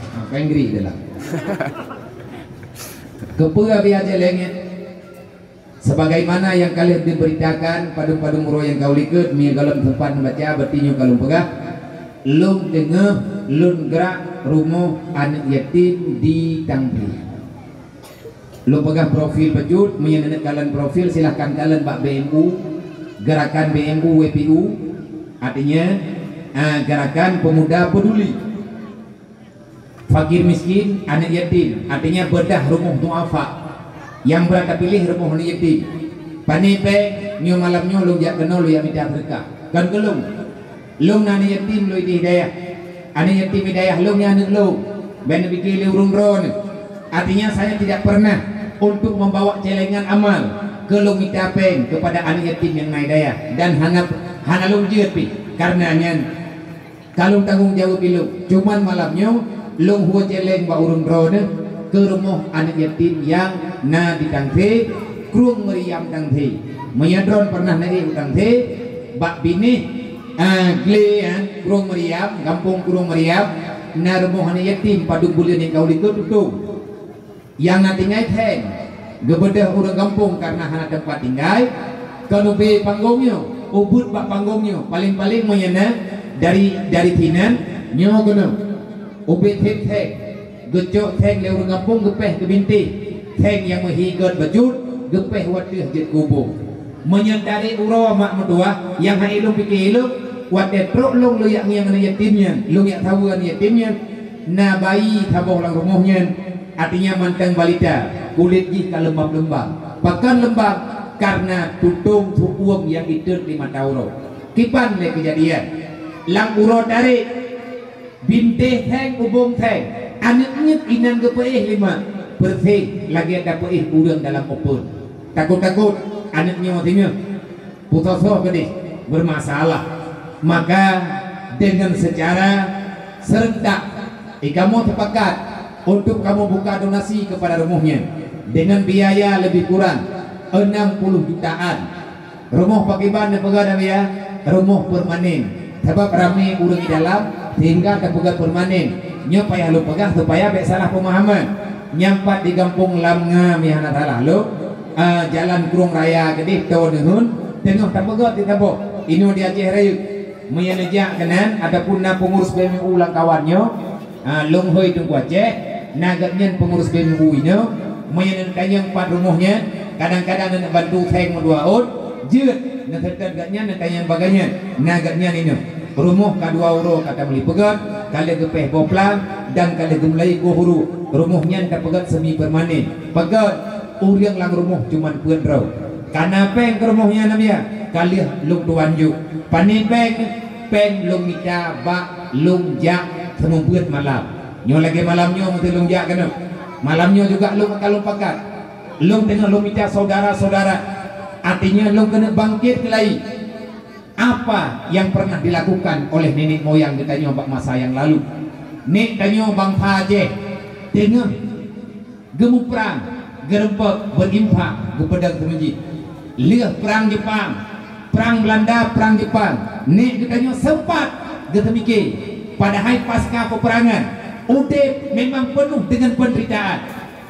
Ha, péng gri dalam. Keupeue Abiya celeng nyan? Sebagaimana nyang ka lheueh dibeuritakan padum-padum uroe nyang ka u likot, meunyoe gohlom sempat neubaca, beuti nyoe ka lôn peugah, lôn teungoh lôn grak rumoh aneuk yatim di Tangte. Lôn peugah profil bacut, meunyoe neuneuk kalon profil, silahkan kalon bak B M U, Gerakan B M U W P U, artinya, ah, Gerakan Pemuda Peduli. Fakir miskin, aneuk yatim, artinya beudah rumoh duafa. Nyang brat tapiléh rumoh aneuk yatim. Pane péng, nyoe malam nyoe lôn jak keunoe lôn jak mita seudeukah. Kon keu lôn. Lôn na aneuk yatim lôn idéh hidayah. Aneuk yatim hidayah lôn nyan aneuk lôn. Bék neupike lé ureuëng droeneuh. Artinya saya tidak pernah untuk membawa celengan amal keu lôn mita péng kepada aneuk yatim nyang na hidayah dan hana, hana lôn jeuet pih. Karena nyan ka lôn tanggong jaweueb ilôn. Cuman malam nyoe lôn hue celeng bak ureuëng droeneuh keu rumoh aneuk yatim nyang na di Tangte, Krueng Meuriam Tangte. Meunyoe droeneuh pernah na ék u Tangte, bak binéh, ah, glé, ah, Krueng Meuriam, gampông Krueng Meuriam, na rumoh aneuk yatim padub buleuen nyang ka u likot tutong. Nyang na tinggai theng, geubeudôh ureuëng gampông kareuna hana teumpat tinggai, kon ubé panggong nyoe, ubeuet bak panggong nyoe, paleng-paleng meunyoe na dari, dari sinan nyoe keunoe. Ubé theng-theng, geucok theng lé ureuëng gampông geupéh keu bintéh, theng nyang meuhi gét bacut geupéh u ateueh jeuet keu ubông. Meunyoe tarek uroe mak meutuwah, nyang hai lôn pike ilok, watée trok lôn, lôn jak ngieng aneuk yatim nyan, lôn jak saweue aneuk yatim nyan, na bayi saboh lam rumoh nyan, artinya mantong balita, kulét jih ka leumbam-leumbam. Pakon leumbam? Kareuna tutong suuem nyang itot di mata uroe. Kiban lé keujadian. Lam uroe tarek, bintéh theng, ubông theng, aneuk miet inan geupeuéh lé mak, peureséh lagée tapeuéh ureuëng dalam upeuen. Takot-takot aneuk nyoe singoh pusoe-soe keudeh, bermasalah. Maka dengan secara serentak, eh, kamoe sepakat untuk kamoe buka donasi kepada rumoh nyan dengan biaya lebih kurang enam puluh jutaan. Rumoh pakriban neupeugah, Damiya? Rumoh permanen. Sabab ramé ureuëng di dalam, sehingga tapeugah permanen. Nyoe payah lôn peugah supaya bék salah pemahaman. Nyang pat di gampông Lam Nga, meuhana salah lôn, eh, jalan Krueng Raya keudeh, toe neuheun, teungoh tapeugah di saboh. Inoe di Aceh Rayeuk. Meunyoe neujak keunan ataupun na peungurus B M U lam kawan nyoe, ah, lôn hôi Teungku Aceh, na gobnyan peungurus B M U inoe, meunyoe neutanyong pat rumoh nyan, kadang-kadang neuk bantu seng meudua ôt, jeuet, neuseutôt gobnyan neutanyong bagaih nyan, na gobnyan inoe. Rumoh ka dua uroe ka tameuli peugöt, ka lheueh geupéh boh plang, dan ka lheueh geumulai goh huru. Rumoh nyan tapeugöt semi permanen. Peugöt, ureuëng lam rumoh cuman peuet droe. Ka na péng keu rumoh nyan, Damiya? Ka lheueh lôn tuan jok. Pane péng? Péng lôn mita bak lôn jak seumeubeuet malam. Nyoe lagée malam nyoe meuteulôn jak keunoe. Malam nyoe juga lôn akan lôn pakat. Lôn teungoh lôn mita saudara-saudara. Artinya lôn keuneuk bangkét keulai. Apa yang pernah dilakukan oleh nenek moyang geutanyoe bak masa yang lalu? Nek tanyoe bansa Aceh teungoh geumuprang, geureumpok, beurimpak, geupeudong teumeuji. Lheueh prang Jepang, prang Belanda, prang Jepang, nek geutanyoe sempat geuteumike. Padahai pasca peperangan, udeb memang penuh dengan penderitaan.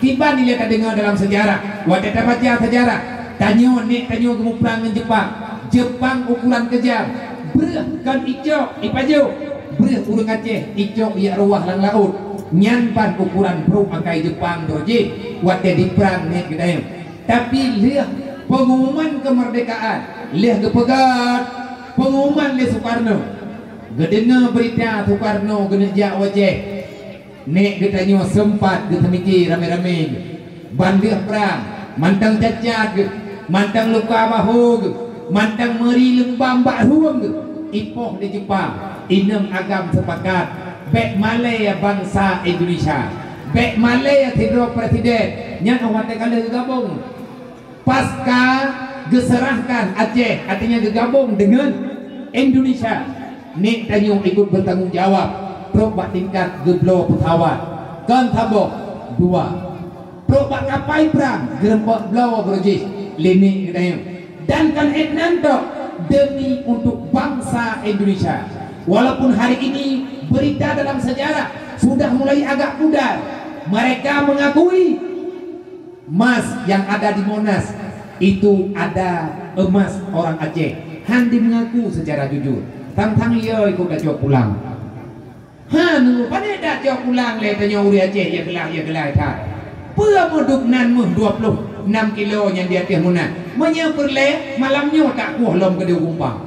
Kiban ilée tadeungoe dalam sejarah, watée tabaca sejarah, tanyoe nek tanyoe geumuprang ngon Jepang. Jepang ukuran keujam, breueh kon icok ipajoh. Breueh ureuëng Aceh icok jak ruwah lam laôt. Nyan ban ukuran brok akai Jepang droe jih watée diprang ngon geutanyoe. Tapi lheueh pengumuman kemerdekaan, lheueh geupeugöt pengumuman lé Sukarno, geudeungoe beurita Sukarno geuneuk jak u Aceh. Nek geutanyoe sempat geuteumike ramé-ramé. Ban lheueh prang, mantong cacat geuh, mantong luka bahô geuh, mantong meuri leumbam bak rhueng geuh, ipoh lé Jepang, inong agam seupakat, bék malée bansa Indonesia, bék malée sidroe presiden. Nyan óh watée ka lheueh geugabong. Pasca geuseurahkan Aceh, artinya geugabong deungon Indonesia, nek tanyoe ikut bertanggung jawab, trok bak tingkat geubloe peusawat. Kon saboh, dua. Trok bak kapai prang, geureumpok bloe beurujih lé nek geutanyoe. Dan kon ék nan tok, demi untuk bangsa Indonesia. Walaupun hari ini berita dalam sejarah sudah mulai agak pudar, mereka mengakui emas yang ada di Monas itu ada emas orang Aceh. Han dimengaku secara jujur. Tang-tang yo ikut tacok pulang. Ha, nunggu pane tacok pulang lé tanyoe ureuëng Aceh, ya gelah, ya gelah that. Peue meudup nan meuh dua puluh enam kilo nyang di ateueh Monas? Meunyoe peureulée, malam nyoe tak kuoh lom keudeh u Gumpang.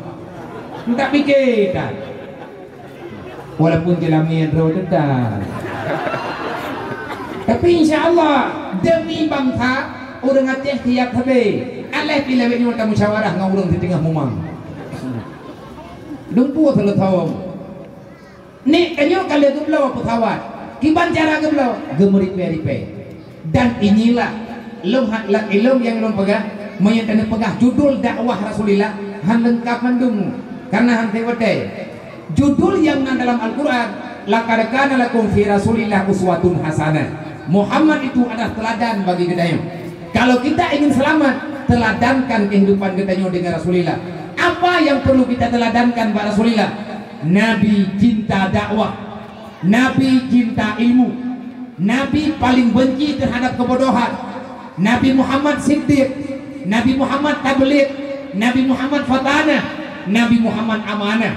Entak pike that. Walaupun jeulamie droe teutab. Tapi insya Allah, demi bangsa, ureuëng Aceh siap sabe. Alah pih lawét nyoe tamusyawarah ngon ureuëng siteungoh mumang. Dumpeue seuleusoe. Nek tanyoe ka lheueh geubloe peusawat. Kiban cara geubloe? Geumeuripée-ripée. Dan inilah lôn ha-, la-, ilôn nyang lôn peugah, meunyoe taneuk peugah judul dakwah Rasulillah, han leungkap mandum, kareuna han teuwatée. Judul nyang na dalam Al-Quran, "Laqad kana lakum fi Rasulillah uswatun hasanah." Muhammad itu adalah teladan bagi geutanyoe. Kalau kita ingin selamat, teladankan kehidupan geutanyoe dengan Rasulillah. Apa yang perlu kita teladankan bak Rasulillah? Nabi cinta dakwah, Nabi cinta ilmu, Nabi paling benci terhadap kebodohan. Nabi Muhammad Siddiq, Nabi Muhammad Tabligh, Nabi Muhammad Fatanah, Nabi Muhammad Amanah.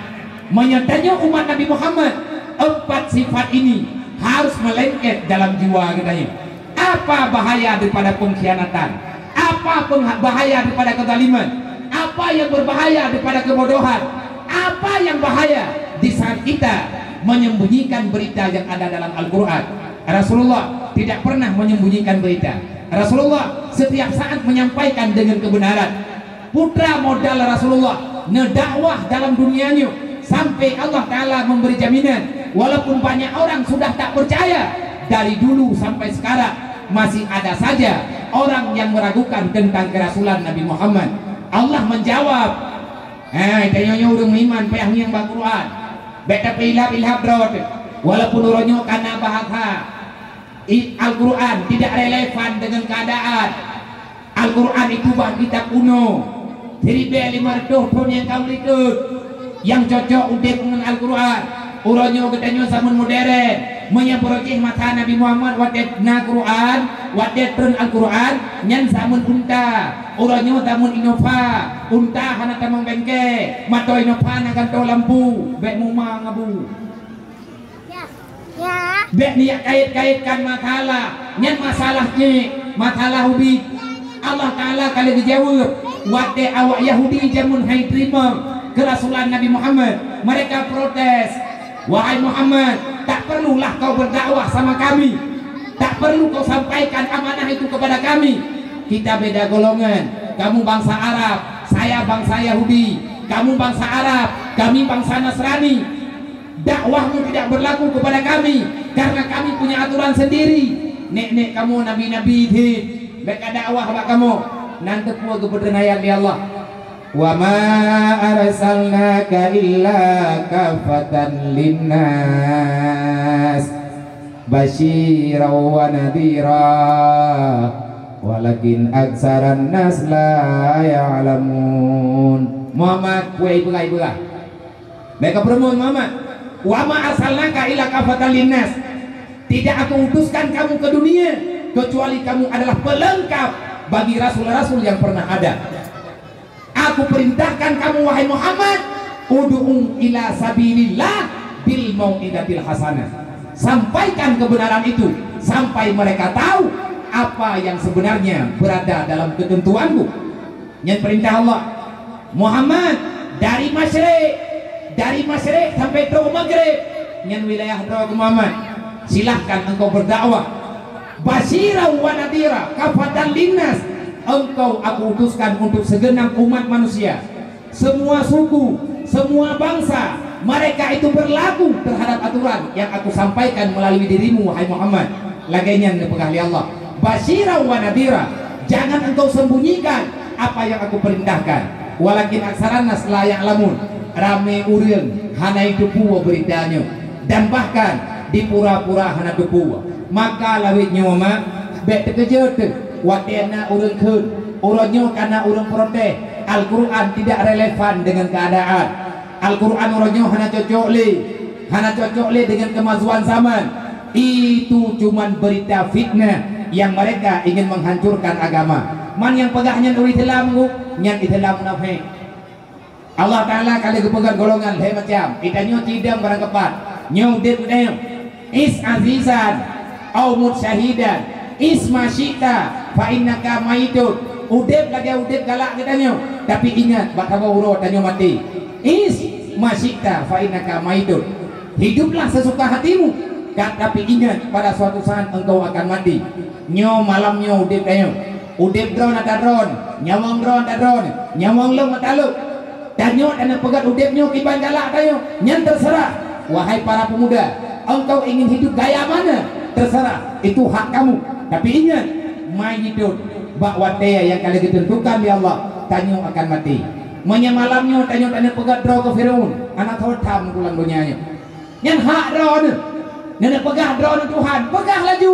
Meunyoe tanyoe umat Nabi Muhammad, empat sifat ini harus melengket dalam jiwa geutanyoe. Apa bahaya daripada pengkhianatan? Apa pengha-, bahaya daripada kezaliman? Apa yang berbahaya daripada kebodohan? Apa yang bahaya di saat kita menyembunyikan berita yang ada dalam Al-Quran? Rasulullah tidak pernah menyembunyikan berita. Rasulullah setiap saat menyampaikan dengan kebenaran. Putra modal Rasulullah, neudakwah dalam dunia nyoe sampai Allah Taala memberi jaminan. Walaupun banyak orang sudah tak percaya, dari dulu sampai sekarang masih ada saja orang yang meragukan tentang kerasulan Nabi Muhammad. Allah menjawab, "Hai, tanyoe nyoe ureuëng meuiman, payah ngieng bak Quran. Bék tapeuilhab-ilhab droe teuh. Walaupun uroe nyoe kana bahasa, i-, Al-Quran tidak relevan dengan keadaan. Al-Quran itu bah kitab kuno, siribée lima ratus thon nyang ka likot. Nyang cocok udeb ngon Al-Quran. Uroe nyoe geutanyoe zaman modern. Meunyoe beurojih masa Nabi Muhammad watée na Quran, watée treun Al-Quran, nyan zaman unta. Uroe nyoe zaman Innova. Unta hana tamong bengke, mantong Innova na gantoe lampu, bék muma ngabu." Bék niyak kait-kaitkan masalah. Nyan masalah nyoe, masalah ubit. Allah Taala ka lheueh geujaweueb. Watée awak Yahudi jameun hai teurimong keurasulan Nabi Muhammad, mereka protes, "Wahai Muhammad, tak perlulah kau berdakwah sama kami. Tak perlu kau sampaikan amanah itu kepada kami. Kita beda golongan. Kamu bangsa Arab, saya bangsa Yahudi. Kamu bangsa Arab, kami bangsa Nasrani. Dakwahmu tidak berlaku kepada kami, karena kami punya aturan sendiri. Nek-nek kamoe nabi-nabi thon, bék ka dakwah bak kamoe." Nan teupeu geupeudeunayan lé Allah, "Wa ma arsalnaka illa kafatan linnas, basyiran wa nadhira, walakin aksaran nas la ya'lamun." Muhammad, peue ipeugah-ipeugah. Bék ka peurumoh Muhammad, "Wa ma arsalnaka illa kafatan linnas." Tidak Aku utuskan kamu ke dunia kecuali kamu adalah pelengkap bagi rasul-rasul yang pernah ada. Aku perintahkan kamu, wahai Muhammad, "Ud'u ila sabilillah bil mau'izatil hasanah." Sampaikan kebenaran itu sampai mereka tahu apa yang sebenarnya berada dalam ketentuanku. Nyan perintah Allah. "Muhammad, dari masyrik, dari masyrik sampai trok maghrib, nyan wilayah droe keu Muhammad. Silahkan engkau berdakwah. Basyiran wa nadhira, kafatan linnas. Engkau Aku utuskan untuk segenap umat manusia. Semua suku, semua bangsa, mereka itu berlaku terhadap aturan yang Aku sampaikan melalui dirimu, wahai Muhammad." Lagée nyan neupeugah lé Allah, "Basyiran wa nadhira." Jangan engkau sembunyikan apa yang Aku perintahkan. "Walakin aksaran nas la ya'lamun." Ramé ureuëng hana jiteupeue beurita nyoe, dan bahkan dipura-pura hana teupeue. Maka lawét nyoe mak, bék teukeujot teuh watée na ureuëng kheun, uroe nyoe kana ureuëng protes, Al-Quran tidak relevan dengan keadaan. Al-Quran uroe nyoe hana cocok lé, hana cocok lé dengan kemajuan zaman. Itu cuman berita fitnah yang mereka ingin menghancurkan agama. Man nyang peugah nyan ureuëng Islam, nyan Islam munafék. Allah Taala ka lheueh geupeugah golongan lhée macam. Geutanyoe cidong barang keupat. Nyoe udeb geutanyoe. Ish azizan au mut syahidan. Ish ma syi'ta fa innaka maitun. Udeb lagée udeb galak geutanyoe. Tapi ingat, bak saboh uroe tanyoe maté. Ish ma syi'ta fa innaka maitun. Hiduplah sesuka hatimu. Ka, tapi ingat, pada suatu saat engkau akan mati. Nyoe malam nyoe udeb tanyoe. Udeb droe na tadroe, nyawöng droe na tadroe, nyawöng lôn na talok. Tanyoe hana peugét udeb nyoe kiban galak tanyoe, nyan terserah. Wahai para pemuda, engkau ingin hidup gaya mana? Terserah, itu hak kamu. Tapi ingat, maitun, bak watée nyang ka lheueh geuteuntukan lé Allah, tanyoe akan maté. Meunyoe malam nyoe tanyoe hana peugét droe keu Firaun, hana tho tham lam donya nyoe. Nyan hak droeneuh. Neuneuk peugah droeneuh Tuhan, peugah laju.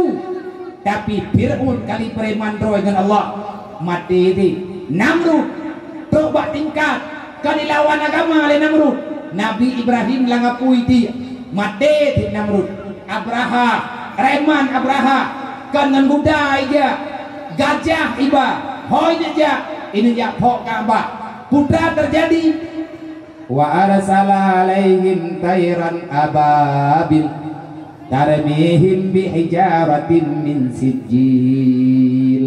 Tapi Firaun kali preman droe ngon Allah, maté jih. Namrud, trok bak tingkat, ka dilawan agama lé Namrud. Nabi Ibrahim lam apui tiek, maté jih Namrud. Abrahah, Preman Abraha, kon ngon kuda ijak, gajah iba, hôi neujak, ineujak phok Ka'bah. Peue teujadi? Wa arsala 'alaihim thairan ababil, tarmihim bihijaratin min sijjil,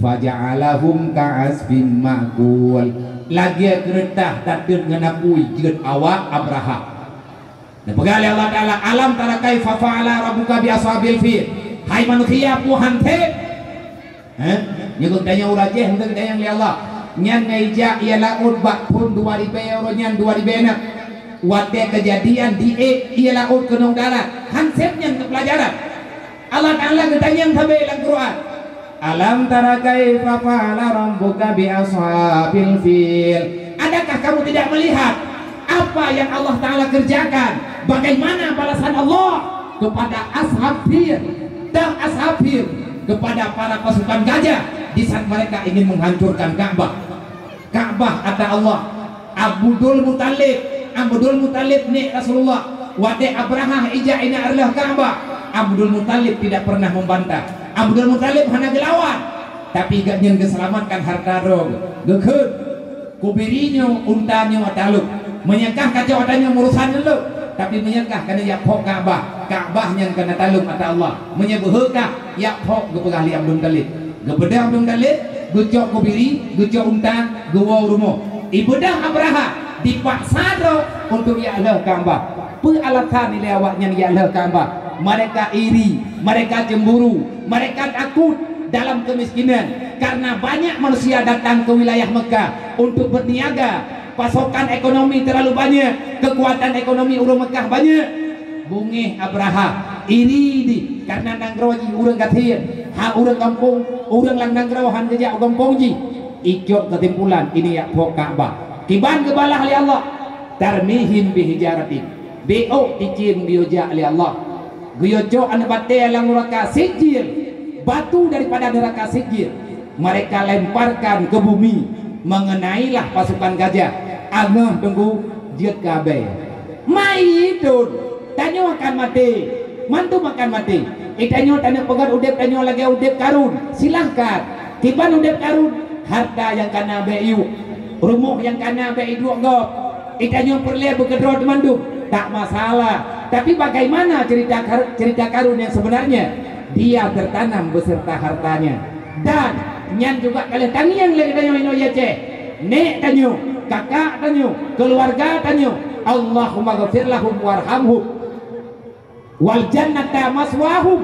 faja'alahum ka'asfim ma'kul. Lagée keureutah tateut ngon apui jeuet awak Abraha. Neupeugah lé Allah Taala, "Alam tara kaifa fa'ala rabbuka bi ashabil fil?" Hai manusia, peue han sép? Heh? Nyoe geutanyoe urajih henteu geutanyoe lé Allah. Nyan ngai jak ié laôt bak phon dua ribée uroe nyan dua ribée na. Watée keujadian di ék ié laôt keunong darat, han sép nyan keu peulajaran. Allah Taala geutanyong sabe lam Quran, "Alam tara kaifa fa'ala rabbuka bi ashabil fil?" Adakah kamu tidak melihat apa yang Allah Taala kerjakan? Bagaimana balasan Allah kepada ashab fil? Dan ashab fil kepada para pasukan gajah di saat mereka ingin menghancurkan Ka'bah. Ka'bah ata Allah. Abdul Muthalib, Abdul Muthalib nek Rasulullah. Watée Abrahah ijak ineuk reuloh Ka'bah, Abdul Muthalib tidak pernah membantah. Abdul Muthalib hana geulawan, tapi gobnyan geuselamatkan harta droe. Geukheun, "Kubiri nyoe, unta nyoe ata lôn. Meunyoe kah kacok ata nyoe, urusan lôn. Tapi meunyoe kah kana jak phok Ka'bah, Ka'bah nyan kana ata lôn ata Allah. Meunyoe beuhe kah, jak phok," geupeugah lé Abdul Muthalib. Geubeudôh Abdul Muthalib, geucok kubiri, geucok unta, geuwoe u rumoh. Ibeudôh Abrahah, dipaksa droe untuk jak lheueh Ka'bah. Peue alasan ilée awaknyan jak lheueh Ka'bah? Mereka iri, mereka cemburu, mereka takut dalam kemiskinan karena banyak manusia datang ke wilayah Mekah untuk berniaga. Pasokan ekonomi terlalu banyak, kekuatan ekonomi ureuëng Mekah banyak. Bungéh Abrahah, iri di karena nanggroe jih ureuëng gasien, ha ureuëng gampông, ureuëng lam nanggroe han geujak u gampông jih. Icok keusimpulan, ini jak phok Ka'bah. Kiban geubalah lé Allah, tarmihim bihijaratin. Biôk cicém geuyue jak lé Allah. Geuyue cok aneuëk batée lam neuraka Sijil, batu daripada neuraka Sijil. Mereka lemparkan ke bumi, mengenailah pasukan gajah. Angeuh teunggu jeuet keu abée. Maitun, tanyoe akan maté. Mandum akan maté. Itanyoe taneuk peugét udeb tanyoe lagée udeb Karun. Silahkan. Kiban udeb Karun, harta nyang kana bék iyuek, rumoh nyang kana bék iduek gob. Itanyoe peureulée beukeudroe teumandum, tak masalah. Tapi bagaimana cerita Kar-, cerita Karun yang sebenarnya? Dia tertanam beserta hartanya. Dan nyan juga ka lheueh tangieng lé geutanyoe inoe di Aceh. Nek tanyoe, kakak tanyoe, keuluwarga tanyoe, Allahumma ghfir lahum warhamhum wal jannata maswahum.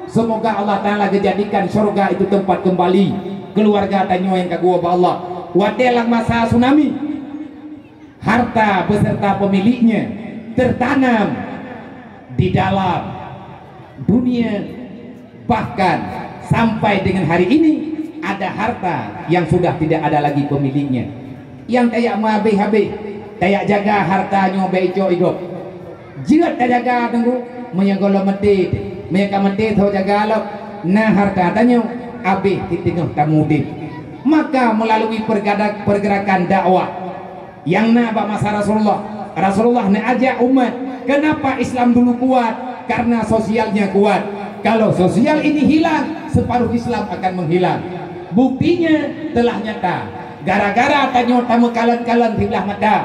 Semoga Allah Taala geujadikan syurga itu tempat kembali keuluwarga tanyoe nyang ka geuwoe bak Allah. Watée lam masa tsunami, harta beserta pemiliknya tertanam di dalam dunia. Bahkan sampai dengan hari ini ada harta yang sudah tidak ada lagi pemiliknya. Nyang tajak meuhabéh-habéh, tajak jaga harta nyoe bék icok igob. Jeuet tajaga teungku, meunyoe gohlom maté, meunyoe ka maté soe jaga lom, na harta tanyoe habéh di teungoh tameudeb. Maka melalui pergada-, pergerakan dakwah, nyang na bak masa Rasulullah. Rasulullah neuajak umat, kenapa Islam dulu kuat? Karena sosialnya kuat. Kalau sosial ini hilang, separuh Islam akan menghilang. Buktinya telah nyata. Gara-gara tanyoe tameukalon-kalon siblah mata,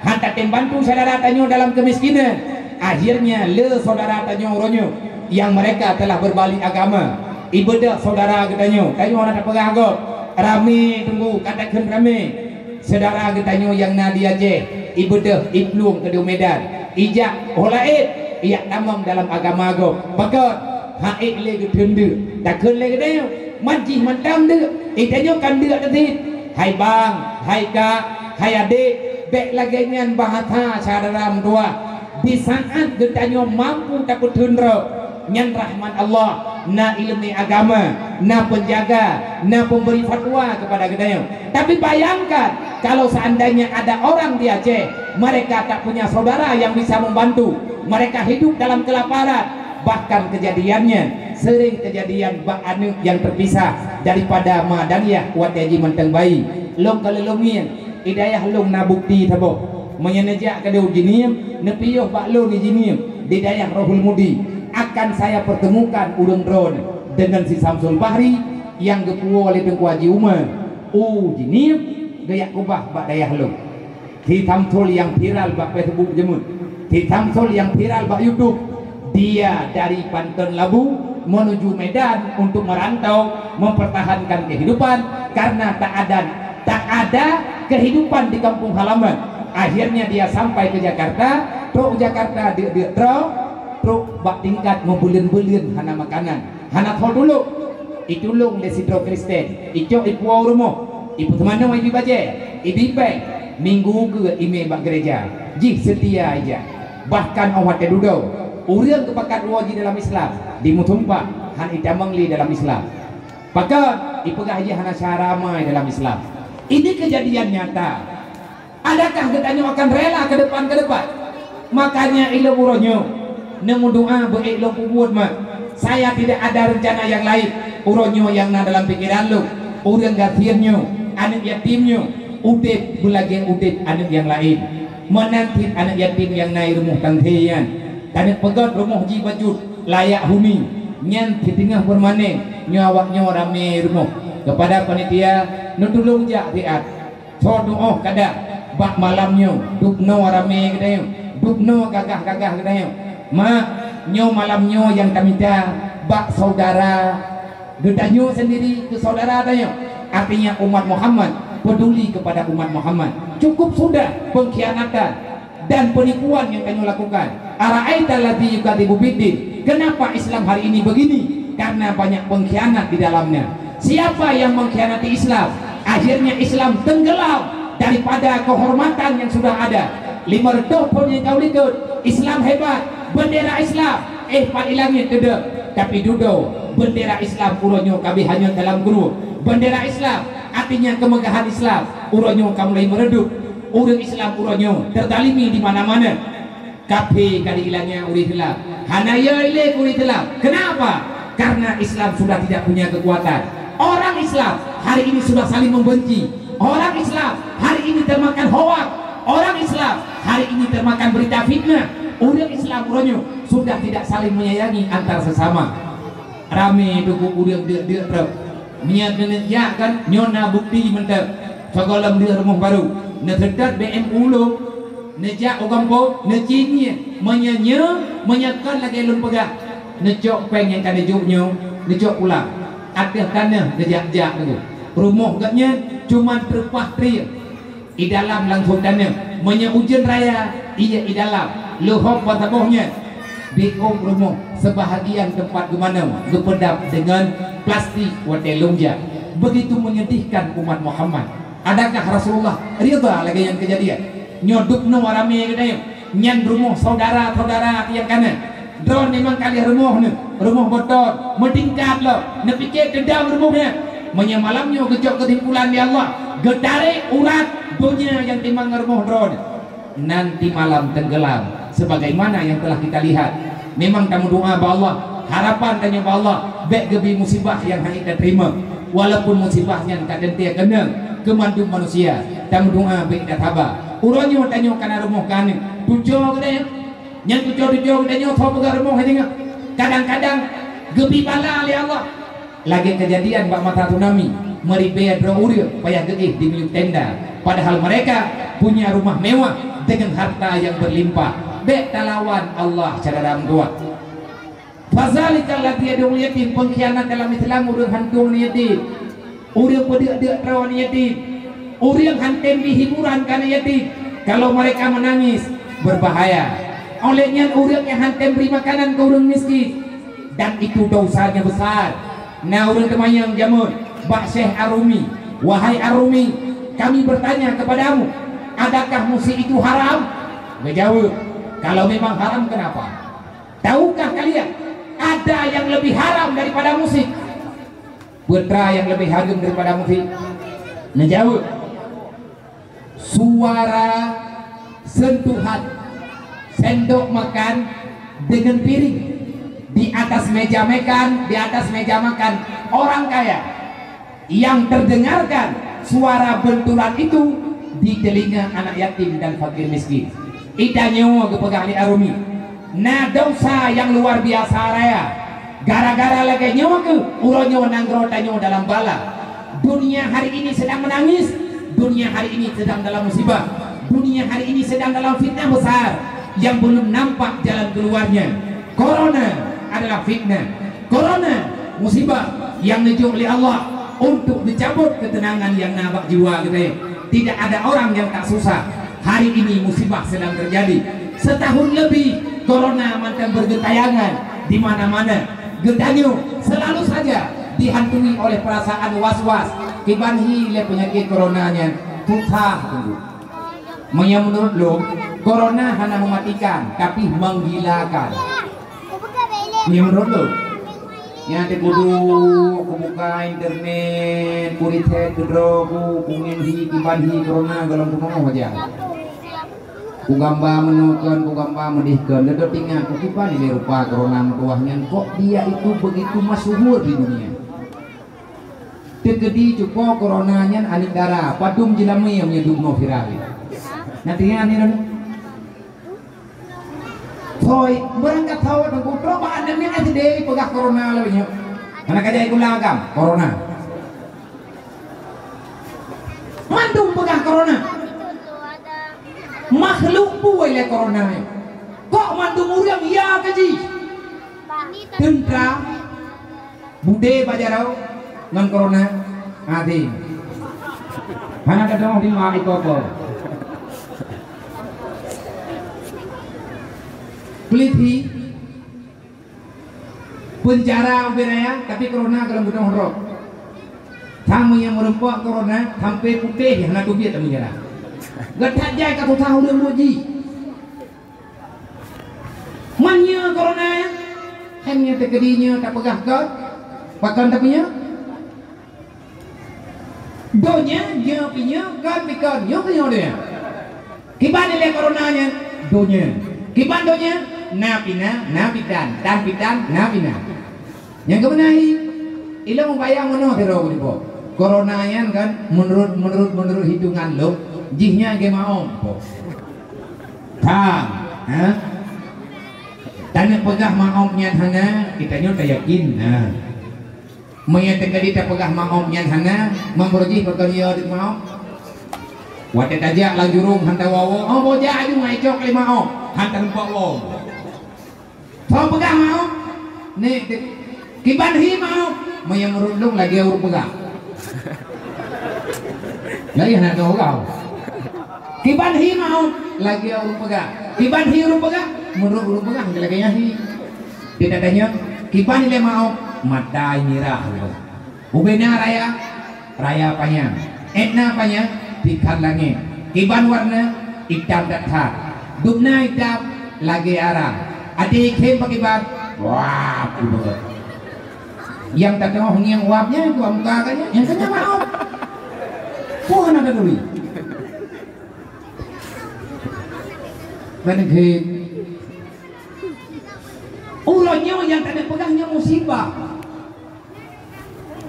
han tatem bantu syedara tanyoe dalam kemiskinan, akhirnya le syedara tanyoe uroe nyoe yang mereka telah berbalik agama. Ibeudôh syedara geutanyoe, tanyoe hana tapeugah gob, ramé teungku, ka takheun ramé. Syedara geutanyoe nyang na di Aceh, ibeudôh iplueng keudéh Medan, ijak ho laén, ijak tamong dalam agama gob. Pakon? Hak ék lé geutheun deuk, takheun lé geutanyoe, man jih mantong deuk, itanyoe kan deuk teusit. Hai bang, hai kak, hai adék, bék lagée nyan bahasa syedara meutuwah. Di saát geutanyoe mampu tapeutheun droe, nyan rahmat Allah, na ileumé agama, na peunjaga, na peumbri fatwa keupada geutanyoe. Tapi bayangkan, kalau seandainya ada orang di Aceh, mereka tak punya saudara yang bisa membantu, mereka hidup dalam kelaparan, bahkan kejadiannya sering kejadian bak aneuëk nyang teupisah daripada ma dan yah watée jih mantong bayi. Lôn ka lôn ngieng, di dayah lôn na bukti saboh. Meunyoe neujak keudéh u Jeunieb, neupiôh bak lôn di Jeunieb, di dayah Rohul Mudi. Akan saya pertemukan ureuëng droeneuh deungon si Samsul Bahri nyang geupuwoe lé Teungku Haji Umar u Jeunieb, geujak keubah bak dayah lôn. Si Samsul nyang viral bak Facebook jameun, si Samsul nyang viral bak YouTube, dia dari Panton Labu menuju Medan untuk merantau mempertahankan kehidupan karena tak ada, tak ada kehidupan di kampung halaman. Akhirnya dia sampai ke Jakarta, trok Jakarta deuk-deuk trok, trok bak tingkat meubuleuen-buleuen hana makanan, hana thô tulok. Itulông lé sidroe Kristen, icok ipuwoe u rumoh, ipeuteumanoe ibi bajée, ibi péng, minggu keue imé bak gereja, jih seutia ija. Bahkan óh watée dudoe, ureuëng geupakat woe jih dalam Islam, dimusumpah, han itamong lé dalam Islam. Pakon ipeugah jih hana cara ramai dalam Islam. Ini kejadian nyata. Adakah geutanyoe akan rela ke depan, ke depan? Makanya ilôn uroe nyoe neumeudoa beuék lôn peubuet mak. Saya tidak ada rencana yang lain. Uroe nyoe nyang na dalam pikeran lôn, ureuëng gasien nyoe, aneuëk yatim nyoe, udeb beulagée udeb aneuëk nyang laén. Meunan cit aneuëk yatim nyang na i rumoh tangke nyan, taneuk peugöt rumoh jih bacut layak huni, nyan siteungoh peurumahan nyoe awak nyoe ramé rumoh. Keupada panitia, neutulông jak siat. Soe tuoh kada bak malam nyoe, dubnoe ramé geutanyoe, dubnoe gagah-gagah geutanyoe. Mak, nyoe malam nyoe nyang tamita bak saudara geutanyoe sendiri keu saudara tanyoe. Artinya umat Muhammad peduli kepada umat Muhammad. Cukup sudah pengkhianatan dan penipuan yang tanyoe lakukan. Ara'aita alladzi yukadzibu biddin. Kenapa Islam hari ini begini? Karena banyak pengkhianat di dalamnya. Siapa yang mengkhianati Islam, akhirnya Islam tenggelam daripada kehormatan yang sudah ada. Lima ratus tahun yang kau likot, Islam hebat, bendera Islam, eh, pat i langét keudeh. Tapi dudoe, bendera Islam uroe nyoe ka beuhanyot dalam gurue. Bendera Islam, artinya kemegahan Islam, uroe nyoe ka mulai meredup. Ureuëng Islam uroe nyoe terzalimi di mana-mana. Kafé ka diilangnya ureuëng Islam. Hana yö ilée keu ureuëng Islam. Kenapa? Karena Islam sudah tidak punya kekuatan. Orang Islam hari ini sudah saling membenci. Orang Islam hari ini termakan hoak. Orang Islam hari ini termakan berita fitnah. Ureuëng Islam uroe nyoe sudah tidak saling menyayangi antar sesama. Ramé teungku ureuëng deuk-deuk trok. Miet neuneuk jak kan, nyoe na bukti mantong. Sigohlom deuh rumoh barô, neuseutôt B M ulôn, neujak u gampông, neucit nyan. Meunyoe nyoe, meunyoe kon lagée lôn peugah, neucok péng nyang ka neujok nyoe, neucok pulang. Ateueh tanoh neujak-jak teungku. Rumoh gobnyan cuma teureupah trieng. I dalam langsong tanoh. Meunyoe ujeuen raya, ié i dalam. Leuhop ban saboh nyan. Di ôm rumoh, sebahagian teumpat geumanoe geupeudap deungon plastik watée lôn jak. Begitu menyedihkan umat Muhammad. Adakah Rasulullah ridha lagée nyan keujadian? Nyoe dubnoe ramé geutanyoe. Nyan rumoh saudara-saudara nyang kana. Droeneuh memang ka lheueh rumoh neuh, rumoh beuton, meutingkat lom, neupike teudong rumoh nyan. Meunyoe malam nyoe geucok keusimpulan lé Allah, geutarek urat donya nyang timang ngon rumoh droeneuh, nanti malam tenggelam sebagaimana yang telah kita lihat. Memang tameudoa bak Allah, harapan tanyoe bak Allah, bék geubri musibah nyang hana tateurima. Walaupun musibah nyan ka teuntée keunong keu mandum manusia, tameudoa bék tasaba. Uroe nyoe tanyoe kana rumoh keu aneuk, tujoh geutanyoe. Nyang tujoh-tujoh geutanyoe soe peugah rumoh hai deungoe. Kadang-kadang geubri bala lé Allah. Lagée keujadian bak masa tsunami, meuribée droe ureuëng payah geuéh di miyueb tenda, padahal mereka punya rumah mewah dengan harta yang berlimpah. Bék talawan Allah, syedara meutuwah. Fazalika alladzi yad'ul yatim, pengkhianat dalam Islam ureuëng hantom yatim. Ureuëng peudeuk-deuk droe aneuk yatim. Ureuëng han tem bri hiburan keu aneuk yatim. Kalau mereka menangis, berbahaya. Oleh nyan ureuëng nyang han tem bri makanan keu ureuëng miskin, dan itu dosanya besar. Na ureuëng teumanyong jameun bak Syekh Ar-Rumi, "Wahai Ar-Rumi, kami bertanya kepadamu, adakah musik itu haram?" Geujaweueb, "Kalau memang haram, kenapa? Tahukah kalian ada yang lebih haram daripada musik?" Peue nyang leubeh hareuem daripada musik? Neujaweueb, suara sentuhan sendok makan dengan piring di atas meja makan, di atas meja makan orang kaya. Yang terdengarkan suara benturan itu di telinga anak yatim dan fakir miskin. Itanyoe geupeugah lé Ar-Rumi, Na desya nyang luar biasa raya. Gara-gara lagée nyoe kheueh uroe nyoe nanggroe tanyoe dalam bala. Dunia hari ini sedang menangis, dunia hari ini sedang dalam musibah, dunia hari ini sedang dalam fitnah besar yang belum nampak jalan keluarnya. Corona adalah fitnah. Corona, musibah yang neujok lé Allah untuk dicabut ketenangan yang na bak jiwa geutanyoe. Tidak ada orang yang tak susah. Hari ini musibah sedang terjadi. Setahun lebih corona mantong bergentayangan di mana-mana. Geutanyoe selalu saja dihantui oleh perasaan was-was. Kiban hi lé peunyakét corona nyan, susah teungku. Meunyoe meunurot lôn, corona hana mematikan, tapi menggilakan. Meunyoe meunurot lôn, nyan teupeuduek, kubuka internet, kuriset keudroe ku, kungieng hi, kiban hi corona gohlom bunoe aja. Kugamba meunoe kon, kugamba meudeh kon, leutot ingat, kukiban ilée rupa corona meutuwah nyan, kok dia itu begitu masyhur di dunia. Teukeudi cupo corona nyan aneuk dara, padum jilamé meunyoe duek nyoe viral. Nanti nyan ni. Hoi, beurangkat thawot teungku, coba anda ni S D peugah corona lawét nyoe. Hana ka jai gula agam, corona. Mandum peugah corona. Makhluk peue lé corona nyoe. Kok mandum ureuëng ya keu jih? Teuntra, Budé bak jaroe ngon corona, até. Hana teudeungoe di ma iko-iko. Kulit hi, peunjara ubé raya, tapi corona gohlom bunoe rot. Tham nyang meureumpok corona, sampai putéh hana teubiet lam peunjara. Geutat jai ka susah ureuëng buet jih. Man nyoe corona, hana teukeudi nyoe tapeugah kon, pakon tapi nyoe? Donya nyoe pi nyoe, kon pi kon, nyoe pi nyoe donya. Kiban ilée corona nyan? Donya. Kiban donya? Na pi na, na pi tan, tan pi tan, na pi na. Nyang keubeuna hi, ilong bayang meunoe sidroe ku dipo. Corona nyan kan, menurut, menurut, menurut hitungan lom, jih nyan ge maom po. Ka, ha? Taneuk peugah maom nyan hana, geutanyoe tayakin, ha. Meunyoe teukeudi tapeugah maom nyan hana, meunurot jih pakon yo di maom. Watée tajak lam jurong hanta woe-woe, oh, boh jak aju ngai cok lé maom, hanta lumpok woe. Soe peugah maom? Nek, kiban hi maom? Meunyoe meunurot lôn lagée ureuëng peugah. Laén hana keu ureuëng. Kiban hi maom? Lagée ureuëng peugah. Kiban hi ureuëng peugah? Meunurot ureuëng peugah lagée nyan hi. Tidak tanya, kiban ilée maom? Mata mirah. Ubena raya, raya panyang. Etna panyang, tingkat langét. Kiban warna, itam that-that. Dubna itam, lagée arang. Até ikhem pakiban, wah, kubeut. Nyang tateuoh ngieng wab nyan, dua muka ka nyan, nyang ka nyan maom. Peue hana taturi. Ban khem. Uroe nyoe nyang taneuk peugah nyoe musibah.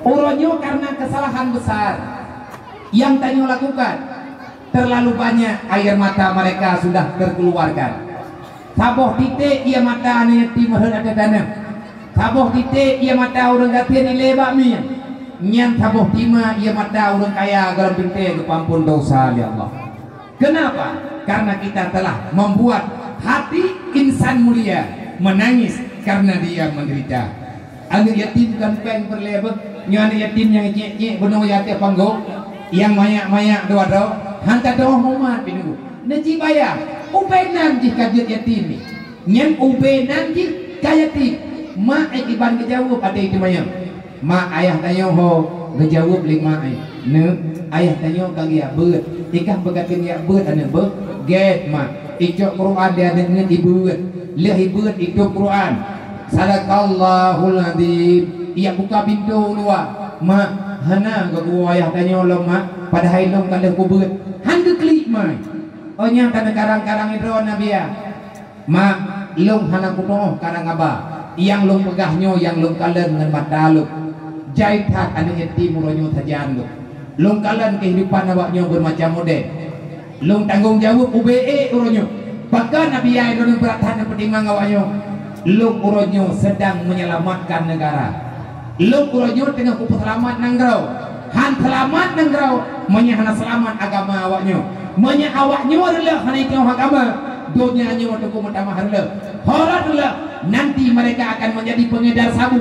Uroe nyoe karena kesalahan besar yang tanyoe lakukan, terlalu banyak air mata mereka sudah terkeluarkan. Saboh titek ie mata aneuk yatim rhot ateueh taneuk. Saboh titek ie mata ureuëng gasien ilée bak mie. Nyan saboh tima ie mata ureuëng kaya gohlom teuntée geupeuampon desya lé Allah. Kenapa? Karena kita telah membuat hati insan mulia menangis karena dia menderita. Aneuk yatim kon péng peureulée beuh. Nyoe aneuk yatim nyang ciek-ciek bunoe ateueh panggong, nyang manyak-manyak dua droe, hana teuoh mumat pineugöt. Neuci bayang, ubé nan jih ka jeuet yatim nyan. Nyan ubé nan jih ka yatim. Mak, eh, kiban geujaweueb até teumanyong. Mak, ayah tanyoe ho, geujaweueb lé mak, eh. Neuk, ayah tanyoe ka geujak beuet. Ikah beugaten jak beuet aneuk beuh? Gét, mak. Icok Quran di aneuk ngeut ibeuet. Lheueh ibeuet itôb Quran. Sadaqallahul adzim. Ijak buka pintoe luwa. Mak, hana geuwoe ayah tanyoe lom, mak. Padahai lom ka lheueh kubeuet. Han geuklik, mak. Oh, nyan taneukarang-karang idroe Nabiya. Mak, lôn hana kunoh karang haba. Nyang lôn peugah nyoe nyang lôn kalon ngon mata lôn. Jai that aneuk yatim uroe nyoe sajan lôn. Lôn kalon keuhidupan awak nyoe beumacam model. Lôn tanggong jaweueb ubé ék uroe nyoe. Pakon Nabi ai droeneuh brat that neupeutimang awaknyoe? Lôn uroe nyoe sedang menyelamatkan negara. Lôn uroe nyoe teungoh kupeuseulamat nanggroe. Han seulamat nanggroe, meunyoe hana seulamat agama awaknyoe. Meunyoe awaknyoe reuloh hana iteungoh agama, donya nyoe teungku meutamah reuloh. Ho rot reuloh, nanti mereka akan menjadi pengedar sabu.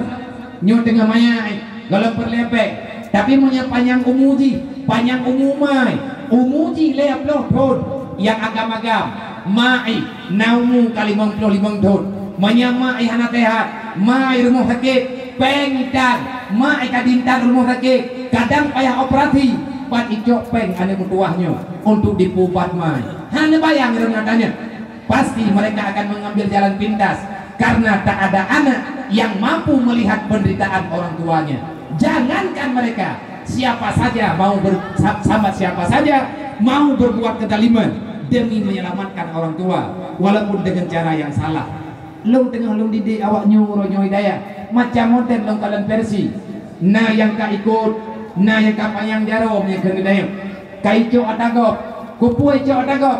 Nyoe teungoh manyai, gohlom peureulée péng. Tapi meunyoe panyang umu jih, panyang umu mai, umu jih lhée ploh thon, nyang agam-agam, mai na umu ka limong ploh limong thon. Meunyoe mai hana seuhat, mai rumoh sakét, péng itan, mai ka diintan rumoh sakét, kadang payah operasi, pat icok péng aneuk meutuwah nyoe untuk dipeuubat mai. Hana bayang reunoe tanyoe. Pasti mereka akan mengambil jalan pintas karena tak ada anak yang mampu melihat penderitaan orang tuanya. Jangankan mereka, siapa saja mau ber-, sa-, sama siapa saja mau berbuat kezaliman demi menyelamatkan orang tua, walaupun dengan cara yang salah. Lôn teungoh lôn didik awaknyoe uroe nyoe hidayah, macam model lôn kalon versi. Na nyang ka ikot, na nyang ka panyang jaroe meunyoe kheun geutanyoe. Ka icok ata gob, kupue icok ata gob.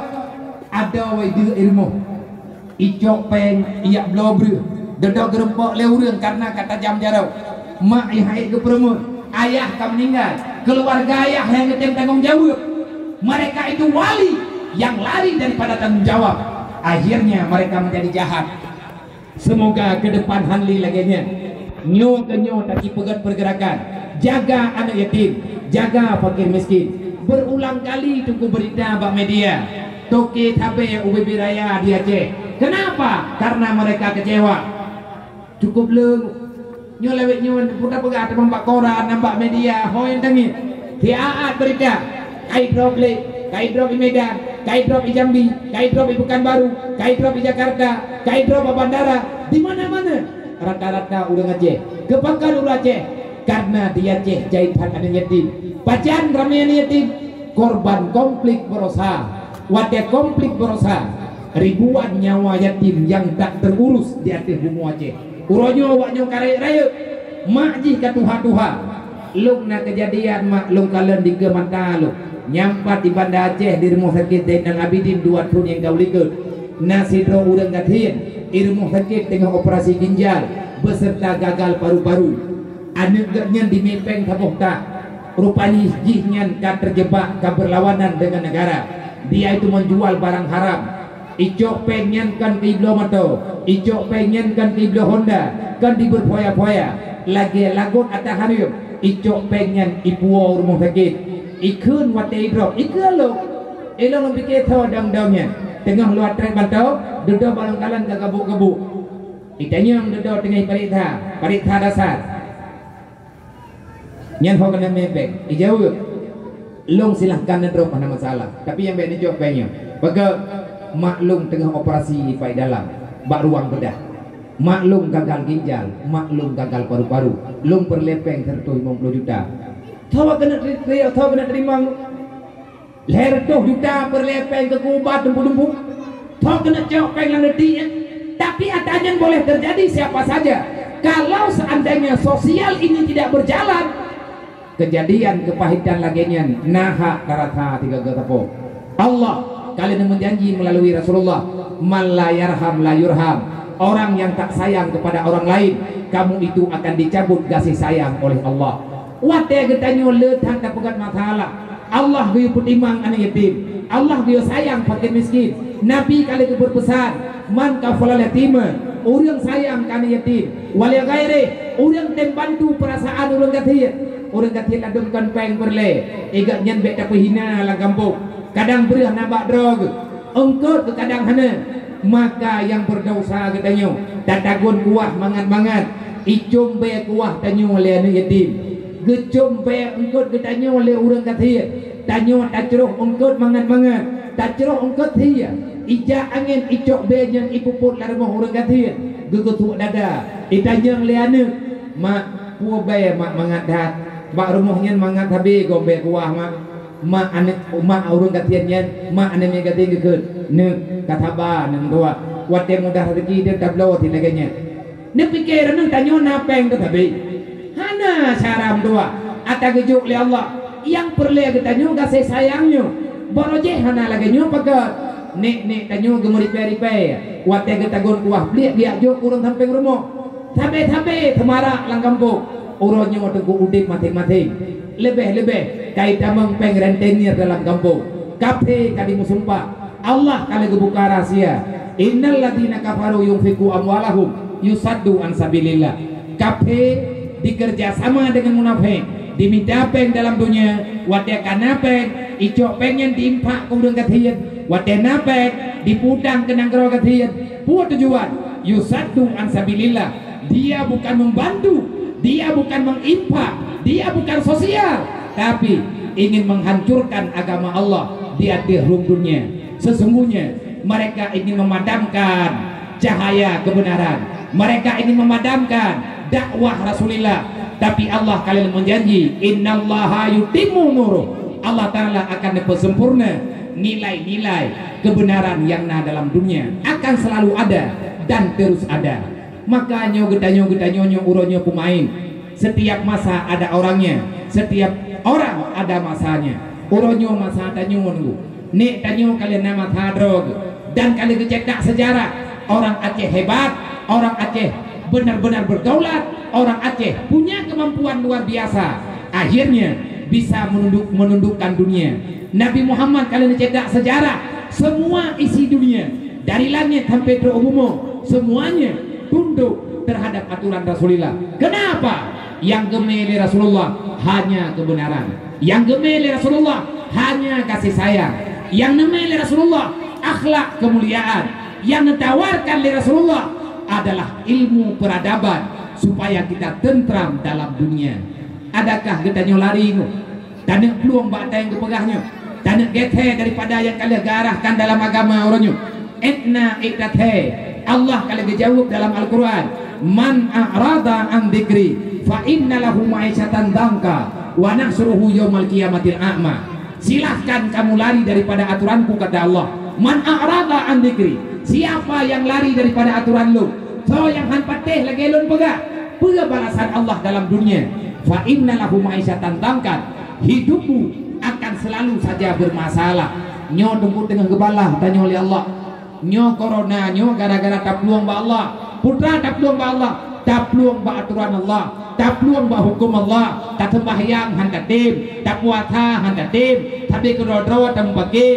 Adoe wai deuek i rumoh. Icok péng, ijak bloe breueh. Dudoe geureumpok lé ureuëng karena ka tajam jaroe. Mak nyang hana geupeureumeun, ayah ka meuninggai, keuluwarga ayah nyang geutem tanggong jaweueb. Mereka itu wali yang lari daripada tanggung jawab. Akhirnya mereka menjadi jahat. Seumoga keudepan han lé lagée nyan. Nyoe keu nyoe tacipeugét peurgeurakan, jaga aneuk yatim, jaga fakir miskin. Beurulang kali teungku beurita bak media, toke sabée ubé-bé raya di Aceh. Keunapa? Karena mereka keucewa. Cukup leungueh. Nyoe lawét nyoe, peue tapeugah teuma bak koran, nyan bak media, ho nyang teungieng. Siat beurita, ka idrop lé, ka idrop i Medan, ka idrop i Jambi, ka idrop i Pekanbaru, ka idrop i Jakarta, ka idrop bak bandara, di mana-mana. Rata-rata ureuëng Aceh. Keupakon ureuëng Aceh? Karena di Aceh jai that aneuk yatim. Pajan ramé aneuk yatim? Korban konflik Barosa. Watée konflik Barosa, ribuan nyawa yatim nyang tak terurus di ateueh bumoe Aceh. Uroe nyoe awak nyoe ka rayeuk-rayeuk, mak jih ka tuha-tuha. Lôn na keujadian mak lôn kalon dikeue mata lôn. Nyang pat di Banda Aceh di Rumoh Sakét Zainal Abidin dua thon nyang ka u likot. Na sidroe ureuëng gasien di rumoh sakét teungoh operasi ginjal beserta gagal paru-paru. Aneuk geuh nyan dimé péng saboh tak. Rupajih jih nyan ka terjebak ka berlawanan dengan negara. Dia itu menjual barang haram. Icok péng nyan kon keu ibloe moto, icok péng nyan kon keu ibloe Honda, kon dibeurfoya-foya. Lagée lagot ata hareuem, icok péng nyan ipuwoe u rumoh sakét. Ikheun watée idrop, ikheun lom. Ilong lôn pike tho dong-dong nyan. Teungoh lôn treb mantong, dudoe barangkalan ka gabuk-gabuk. Itanyong dudoe teungoh ipareksa, pareksa dasar. Nyan ho keuneuk mé péng. Ijaweueb, "Lôn silahkan neudrop hana masalah, tapi nyang bék neucok péng nyoe. Pakon? Mak lôn teungoh operasi ipat dalam bak ruang beudah. Mak lôn gagal ginjal, mak lôn gagal paru-paru. Lôn peureulée péng sireutoh limong ploh juta." Tho keuneuk teri-, tho keuneuk teurimong. Lhée reutôh juta peureulée péng keu ubat dumpu-dumpu. Tho keuneuk cok péng lam reuti nyan. Tapi ata nyan boleh terjadi siapa saja. Kalau seandainya sosial ini tidak berjalan, kejadian keupahitan lagée nyan na hak tarasa sigoe-goe sapo. Allah ka lheueh meujanji meulalu Rasulullah, "Man la yarham la yurham." Orang yang tak sayang kepada orang lain, kamu itu akan dicabut kasih sayang oleh Allah. Watée geutanyoe le that tapeugét masalah, Allah geuyue peutimang aneuk yatim, Allah geuyue sayang fakir miskin. Nabi ka lheueh geupeupeusan, "Man kafalal yatima," ureuëng sayang keu aneuk yatim, "wala ghairih," ureuëng tem bantu peurasaan ureuëng gasien. Ureuëng gasien ladôm kon péng peureulée, igat nyan bék tapeuhina lam gampông. Kadang breueh na bak droe geuh, eungkôt geuh kadang hana. Maka nyang beudesya geutanyoe tatagun kuah mangat-mangat, icom bée kuah tanyoe lé aneuk yatim. Geucom bée eungkôt geutanyoe lé ureuëng gasien, tanyoe tacroh eungkôt mangat-mangat, tacroh eungkôt sie. Ijak angén icok bée nyan ipupot lam rumoh ureuëng gasien, geugeusuek dada, itanyong lé aneuk, "Mak, peue bée mak mangat that? Bak rumoh nyan mangat sabe gob bée kuah, Mak." Mak aneuk, mak ureuëng gasien nyan, mak aneuk miet gasien geukheun, "Neuk, ka saba, neuk meutuah. Watée mudah raseuki teuh tabloe sit lagée nyan." Neupike droeneuh tanyoe na péng teuh sabe? Hana cara meutuah. Ata geujok lé Allah, nyang peureulée geutanyoe gaséh sayang nyoe. Barô jih hana lagée nyoe pakon. Nek-nek tanyoe geumeuripée-ripée, watée geutagon kuah bliek geujak jok ureuëng sampéng rumoh. Sabe-sabe teumarak lam gampông. Uroe nyoe teungku udeb maséng-maséng. Leubeh-leubeh kai tamong péng rentenir dalam gampông. Kaphé ka jimeusumpah. Allah ka lheueh geubuka rahsia. Innal ladzina kafaru yunfiqu amwalahum yusaddu an sabilillah. Kaphé dikeureuja sama deungon munafék, dimita péng dalam donya, watée ka na péng, icok péng nyan diinfak keu ureuëng gasien, watée na péng, dipeutang keu nanggroe gasien. Peue tujuan? Yusaddu an sabilillah. Dia bukan membantu, dia bukan menginfak, dia bukan sosial, tapi ingin menghancurkan agama Allah di ateueh rhueng dunia. Sesungguhnya mereka ingin memadamkan cahaya kebenaran. Mereka ingin memadamkan dakwah Rasulullah. Tapi Allah ka lheueh meujanji, "Innallaha yutimmu nuruh." Allah Ta'ala akan neupeusempurna nilai-nilai kebenaran nyang na dalam dunia. Akan selalu ada dan terus ada. Maka nyoe geutanyoe, geutanyoe nyoe uroe nyoe peumaén. Setiap masa ada orangnya, setiap orang ada masanya. Uroe nyoe masa tanyoe nunggu. Nek tanyoe ka lheueh na masa droe geuh dan ka lheueh geucetak sejarah. Orang Aceh hebat, orang Aceh benar-benar berdaulat, orang Aceh punya kemampuan luar biasa. Akhirnya bisa menunduk, menundukkan dunia. Nabi Muhammad ka lheueh neucetak sejarah. Semua isi dunia, dari langit sampai trok u bumoe, semuanya tunduk terhadap aturan Rasulullah. Kenapa? Yang geumé lé Rasulullah hanya kebenaran. Yang geumé lé Rasulullah hanya kasih sayang. Yang neumé lé Rasulullah akhlak kemuliaan. Yang neutawarkan lé Rasulullah adalah ilmu peradaban supaya kita tentram dalam dunia. Adakah geutanyoe lari nyoe? Taneuk plueng bak nyang geupeugah nyoe. Taneuk gét daripada nyang ka lheueh geuarahkan dalam agama uroe nyoe. Étna ék that hai. Allah ka lheueh geujaweueb dalam Al-Quran, "Man a'rada an dzikri fa inna lahu ma'isyatan dhanka wa nahsyuruhu yaumal qiyamati a'ma." Silahkan kamu lari daripada aturanku, kata Allah. "Man a'rada an dzikri," siapa yang lari daripada aturan Lôn, soe nyang han patéh lagée Lôn peugah, peue balasan Allah dalam dunia? "Fa inna lahu ma'isyatan dhanka," hidupmu akan selalu saja bermasalah. Nyoe teungku teungoh geubalah tanyoe lé Allah. Nyoe corona nyoe gara-gara taplueng bak Allah. Peue teuma taplueng bak Allah? Taplueng bak aturan Allah, taplueng bak huköm Allah. Taseumbahyang han tatem, tapuasa han tatem, sabe keudroe-droe tameupaké,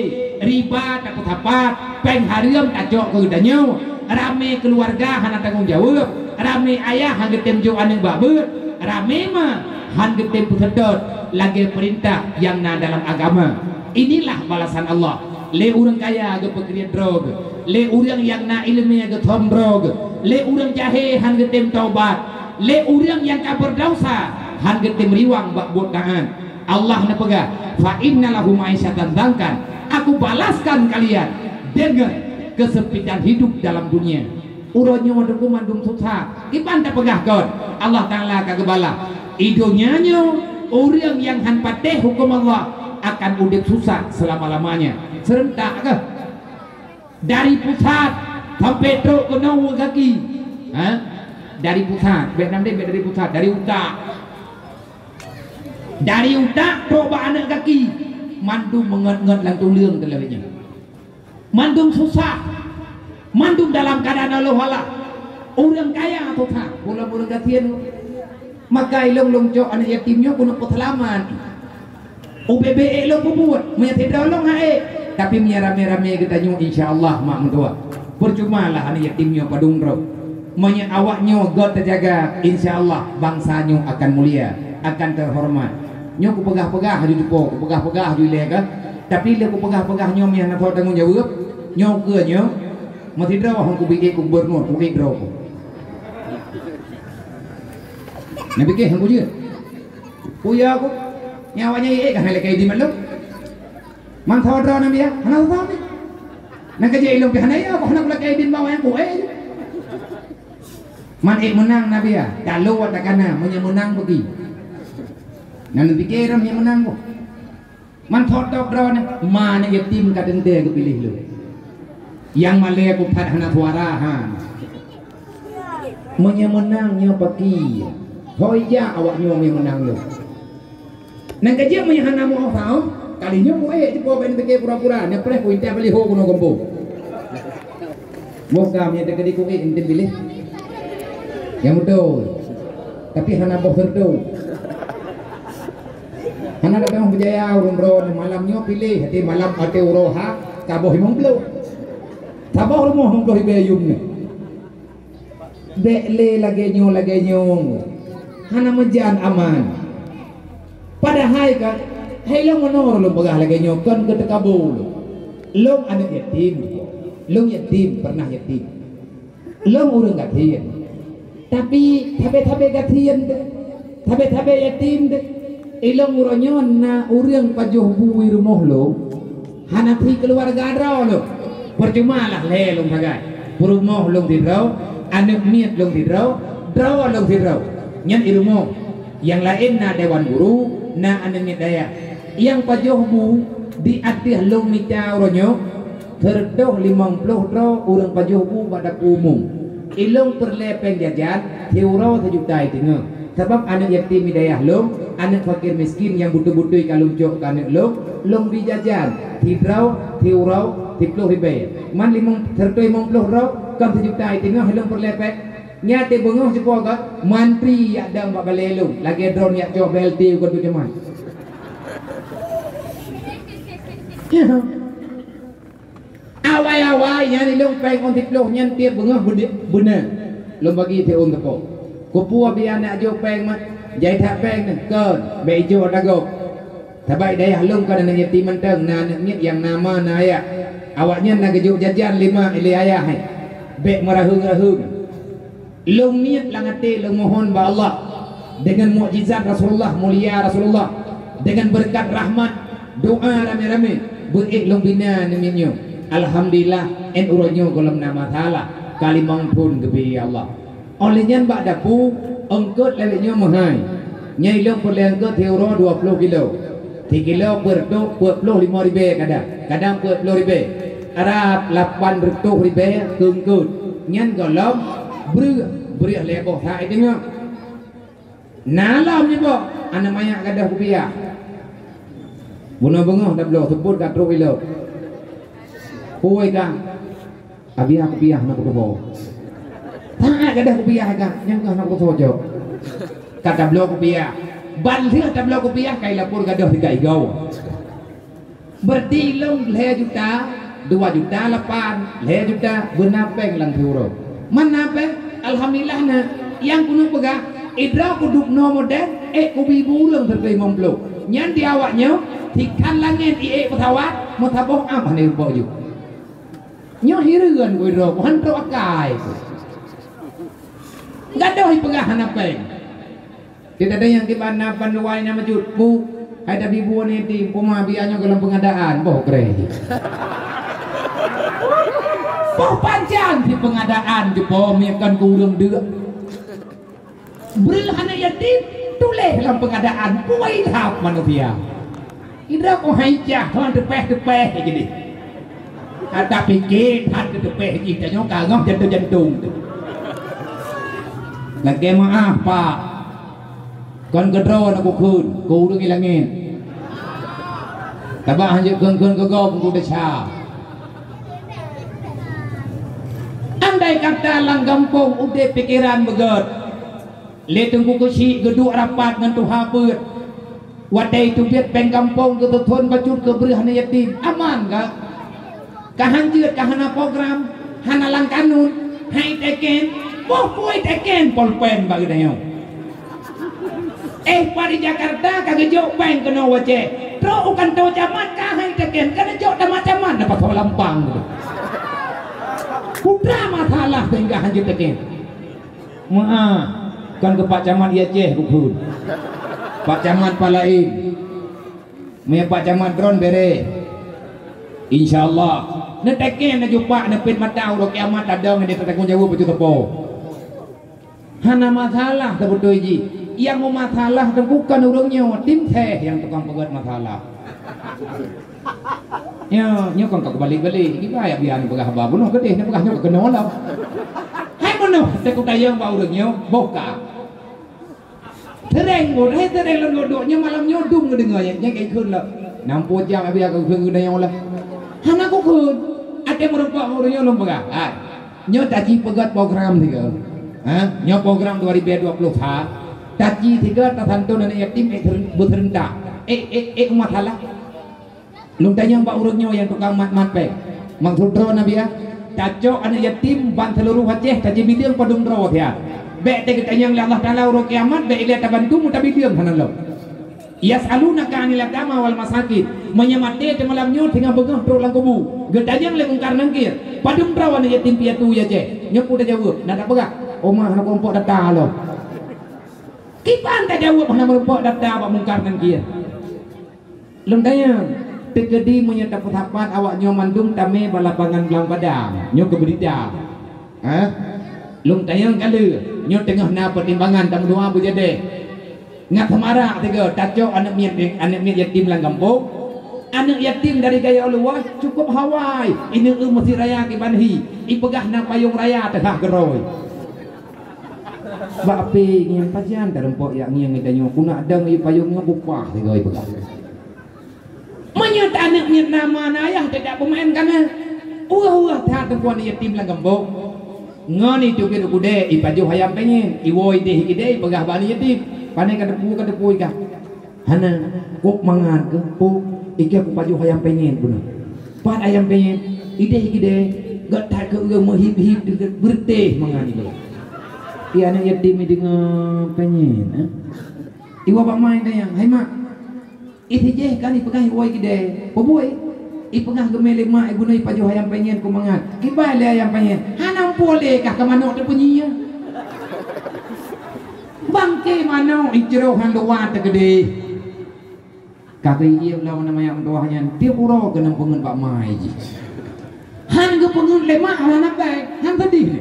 riba tapeusapat, péng hareuem tacok keu geutanyoe. Ramé keuluwarga hana tanggong jaweueb, ramé ayah han geutem jok aneuëk bak beuet, ramé ma han geutem peuseudot lagée peurintah nyang na dalam agama. Inilah balasan Allah. Lé ureuëng kaya geupeukriet droe geuh, lé ureuëng nyang na iéleumé geuthom droe geuh, lé ureuëng jahé han geutem taubat, lé ureuëng nyang ka beudausa han geutem riwang bak buet taát. Allah neupeugah, "Fa inna lahu ma'isyatan dhanka." Aku balaskan kalian dengan kesempitan hidup dalam dunia. Uroe nyoe teungku mandum susah. Kiban tapeugah kon, Allah Ta'ala ka geubalah. Di donya nyoe, ureuëng nyang han patéh huköm Allah akan udeb susah seulama-lamanya. Seureuntak keuh? Dari pusat sampai trok keunoe u gaki. Ha? Dari pusat, bék nam deh, bék dari pusat, dari utak. Dari utak trok bak aneuëk gaki, mandum meunget-nget lam tuleueng teuh lagée nyan. Mandum susah, mandum dalam keuadaan aloh-alah. Ureuëng kaya susah, ulôn ureuëng gasien. Maka ilong lôn cok aneuëk yatim nyoe keuneuk peuseulamat. Ubé-bé ék lôn peubuet, meunyoe sidroe lôn han ék, tapi meunyoe ramé-ramé geutanyoe, insya Allah, mak meutuah. Peucuma lah aneuëk yatim nyoe padum droe. Meunyoe awak nyoe göt teujaga, insya Allah bansa nyoe akan mulia, akan teuhoreumat. Nyoe kupeugah-peugah laju dipo, kupeugah-peugah laju ilée ka. Tapi lé kupeugah-peugah nyoe meuhana soe tanggong jaweueb, nyoe keue nyoe, meusidroe hong kubiet ku gubernur, kubiet droe ku. Nabi keh hong kujeuet. Kuya ku, nyawa nyai ék ka hana lé kaidin maklum. Man soe droe Nabi ya, hana soe ni. Nang keujeuet ilong pih hana ya, hana kulak kaidin bawa nyang kuék. Man ék meunang Nabi ya, talo wat takana, meunyoe meunang beugi. Nang pikée ram nyang meunang boh. Man thot-thot droeneuh, ma aneuëk yatim ka teuntée geupiléh lôn. Nyang malée kuphat hana suara, ha. Meunyoe meunang nyoe paki, hôi jak awak nyoe meunyoe meunang lôn. Nang keujeuet meunyoe hana meu-usaha, Kali nyoe ku ék jipo bèk pike pura-pura, nyoe preh ku intat baliho keunoe gampông. Boh ka meunyo teukeudi ku ék ente piléh. Nyang beutôi. Tapi hana boh seureutoh. Hana ka teungoh beujaya ureueng droeneuh malam nyoe piléh, até malam até uroe ha, saboh limong ploh. Saboh rumoh limong ploh ribèe yum nyoe. Bèk lé lagèe nyoe, lagèe nyoe. Hana meujan aman. Padahai kan, hai lôn meunoe lôn peugah lagèe nyoe, kon keu teukabu lôn. Lôn aneuk yatim. Lôn yatim, pernah yatim. Lôn ureueng gasien. Tapi, sabé-sabé gasien teuh, sabé-sabé yatim teuh. Ilôn uroe nyoe na ureueng pajoh bu i rumoh lôn. Hana sit keuluwarga droe lôn. Peucuma lah lhèe lôn sagai. Peurumoh lôn sidroe, aneuk miet lôn sidroe, droe lôn sidroe. Nyan i rumoh. Nyang laén na dewan guru, na aneuk miet dayah. Nyang pajoh bu di ateueh lôn mita uroe nyoe, seureutoh limong ploh droe ureueng pajoh bu bak dapu umum. Ilôn peureulèe péng jajan, siuroe sijuta i teungoh. Sabab aneuk yatim i dayah lôn, aneuk fakir miskin nyang beutôi-beutôi ka lôn cok keu aneuk lôn, lôn bri jajan, sidroe, siuroe, siploh ribèe. Man limong, seureutoh limong ploh droe, kon sijuta i teungoh lôn peureulèe péng. Nyan teuk beungoh sipo ka, mantri jak dong bak balè lôn, lagèe droeneuh jak cok B L T u keu teuk jaman. Awai-awai nyan ilôn péng ôn siploh nyan tiep beungoh beuna, beuna. Lôn bagi siôn teupo. Kupeue bian jak jok péng mat, jai that péng nyan, kon, bèk ijok ata gob. Sabab i dayah lôn kon aneuk yatim mantong, na aneuk miet nyang na ma na ayah. Awaknyan na geujok jajan lé ma lé ayah, hai. Bèk meuraheueng-raheueng. Lôn niet lam até lôn mohon bak Allah, deungon mukjizat Rasulullah, mulia Rasulullah, deungon beureukat rahmat, doa ramé-ramé, beuék lôn bina aneuk miet nyoe. Alhamdulillah, 'oh uroe nyoe gohlom na masalah, ka limong thon geubri, ya Allah. Óh lheueh nyan bak dapu, eungkôt lawét nyoe meuhai. Nyan ilôn peureulèe eungkôt siuroe dua ploh kilo. Sikilo peuet reutôh, peuet ploh limong ribèe kadang, kadang peuet ploh ribèe. Rab lapan reutôh ribèe keu eungkôt. Nyan gohlom breueh, breueh lhèe boh sa i teungoh. Na lom nibak, aneuk manyak gadôh kupiah. Bunoe beungoh tabloe, seupôt ka trok ilôn. Pue ka. Abiah kupiah na kutuho. Taát gadôh kupiah ka, nyang keuh na kutuho jok. Ka tabloe kupiah. Ban lheueh tabloe kupiah, ka ilapor gadôh tinggai igoe. Berarti ilôn lhèe juta, dua juta lapan, lhèe juta, beuna péng lam siuroe. Man na péng, alhamdulillah na. Nyang keuneuk peugah, idroe kuduek noe model, ék kubi bu ureueng siribèe limong ploh. Nyan di awak nyoe, sikhan langèt iék peusawat, meusaboh am hana irumpok ju. Nyoe hireuen ku droe, ku han trok akai. Gadôh ipeugah hana péng. Di tadayang kiban na panduai na meujeuet, "Bu, hai tabi bu aneuk yatim, peue ma biya nyoe gohlom peungadaan, boh kreh." Boh pajan si peungadaan jeuet, boh miet kon keu ureueng deuk. Breueh aneuk yatim, tuléh lam peungadaan, peue ilham manusia. Idroe ku hai cah, tuan teupeh-teupeh jadi. Ata pike that keu teupeh jih, tanyoe ka ngoh jantung-jantung tu. Lakèe meu'ah, Pak. Kon keu droe na kukheun, keu ureueng i langèt. Tabah hanjeuet kheun-kheun keu gob, keu desya. Andai kata lam gampông udép pikeran beugèt, lé Teungku Keuchik geuduek rapat ngon tuha peuet. Watèe teubiet péng gampông geututhon bacut keu breueh aneuk yatim, aman ka? Ka han jeuet, ka hana program, hana lam kanun, han iteken, boh peue iteken polpen bak geutanyoe. Eh, pat di Jakarta ka geujok péng keunoe u Aceh, trok u kantô camat ka han iteken, ka neujok tamat camat na pasoe lampang tu. Putra masalah sehingga han jiteken. Meu'ah, kon keu Pak Camat i Aceh kukheun. Pak Camat pat laén. Meunyo Pak Camat droen bèrèh. Insya Allah. Neuteken neujumpa, neupet mata uroe kiamat tadong, neutanggung jaweueb bacut sapo. Hana masalah teubeutôi jih. Nyang meumasalah teuh bukon ureueng nyoe, tim sès nyang tukang peugèt masalah. Nyoe, nyoe kon ka kubalek-balek. Kiban jak bian peugah haba bunoe keudeh, nyoe peugah nyoe keunoe lom. Hai meunoe, teuku tayong bak ureueng nyoe, boh ka. Seuréng, boh, hai seuréng lôn duek nyoe malam nyoe dum geudeungoe, nyang ka ikheun lom. Nam pue jam abis aku kheun geutanyoe lah. Hana kukheun. Até meurumpok ureueng nyoe lôn peugah. Hai. Nyoe taji peugöt program sigoe. Ha? Nyoe program dua ribu dua puluh ha. Taji sigoe tasantun aneuk yatim ék beuseurenta. Ék, ék, ék masalah. Lôn tanyong bak ureueng nyoe nyang tukang mat-mat péng. Maksud droe na biya, tacok aneuk yatim ban seuluruh Aceh taji bideueng padum droe siat. Bék teugeutanyong lé Allah Taala uroe kiamat, bék ilée tabantu meutabideung hana lom. Yas'alunaka 'anil yatama wal masakin. Meunyoe maté teumalam nyoe teungoh beungoh trok lam kubu, geutanyong lé Mungkar Nangkir, padum droe aneuk yatim piatu ya Aceh? Nyoe peue tajaweueb? Na tapeugah, "Oma hana kumpok data lom." Kiban tajaweueb hana meurumpok data bak Mungkar Nangkir? Lôn tanyong, teukeudi meunyoe tapeusapat awak nyoe mandum tamé bak lapangan blang padang, nyoe keu beurita. Hah? Lôn tanyong ka lheueh, nyoe teungoh na peutimbangan tameudoa beujadeh. Ngat seumarak sigoe tacok aneuk miet, aneuk miet yatim lam gampông. Aneuk yatim dari Gayo Luwah cukôp hawai, ineuk eu meusit raya kiban hi, ipeugah na payong raya teuhah geurôi. Bak pé ngieng pajan tarumpok yak ngieng geutanyoe, kunak dang ié payong nyoe bupah sigoe ipeugah. Meunyoe taneuk miet na ma na ayah teudak peumaén kana. Ueh-ueh that teungku aneuk yatim lam gampông. Ngon iteubiet u keudè ipajoh ayam penyet, iwoe ideh i keudè ipeugah bak aneuk yatim. Pane ka teupeu, ka teupeu ikah. Hana, kok mangat keuh, kok ikah kupajoh ayam penyet bunoe. Pat ayam penyet, ideh i keudè, gak that keu ureueng meuhib-hib beureutéh mangat ipeugah. Iya aneuk yatim ideungoe penyet, eh. Iwoe bak ma itanyong, "Hai mak, Ih, sijéh kan ipeugah iwoe keudè, peue buet? Ipeugah geumé lé mak ibunoe ipajoh ayam penyet keu mangat. Kiban lé ayam penyet, hana muphom lé kah keu manok teupeunyi nyan. Bangké manok ijroh ngon luwa teukeudeh." Ka geuiem lom aneuk manyak meutuwah nyan, tiep uroe keuneuk peungeut bak ma jih. Han geupeungeut lé mak, hana bèk, han seudeh lé.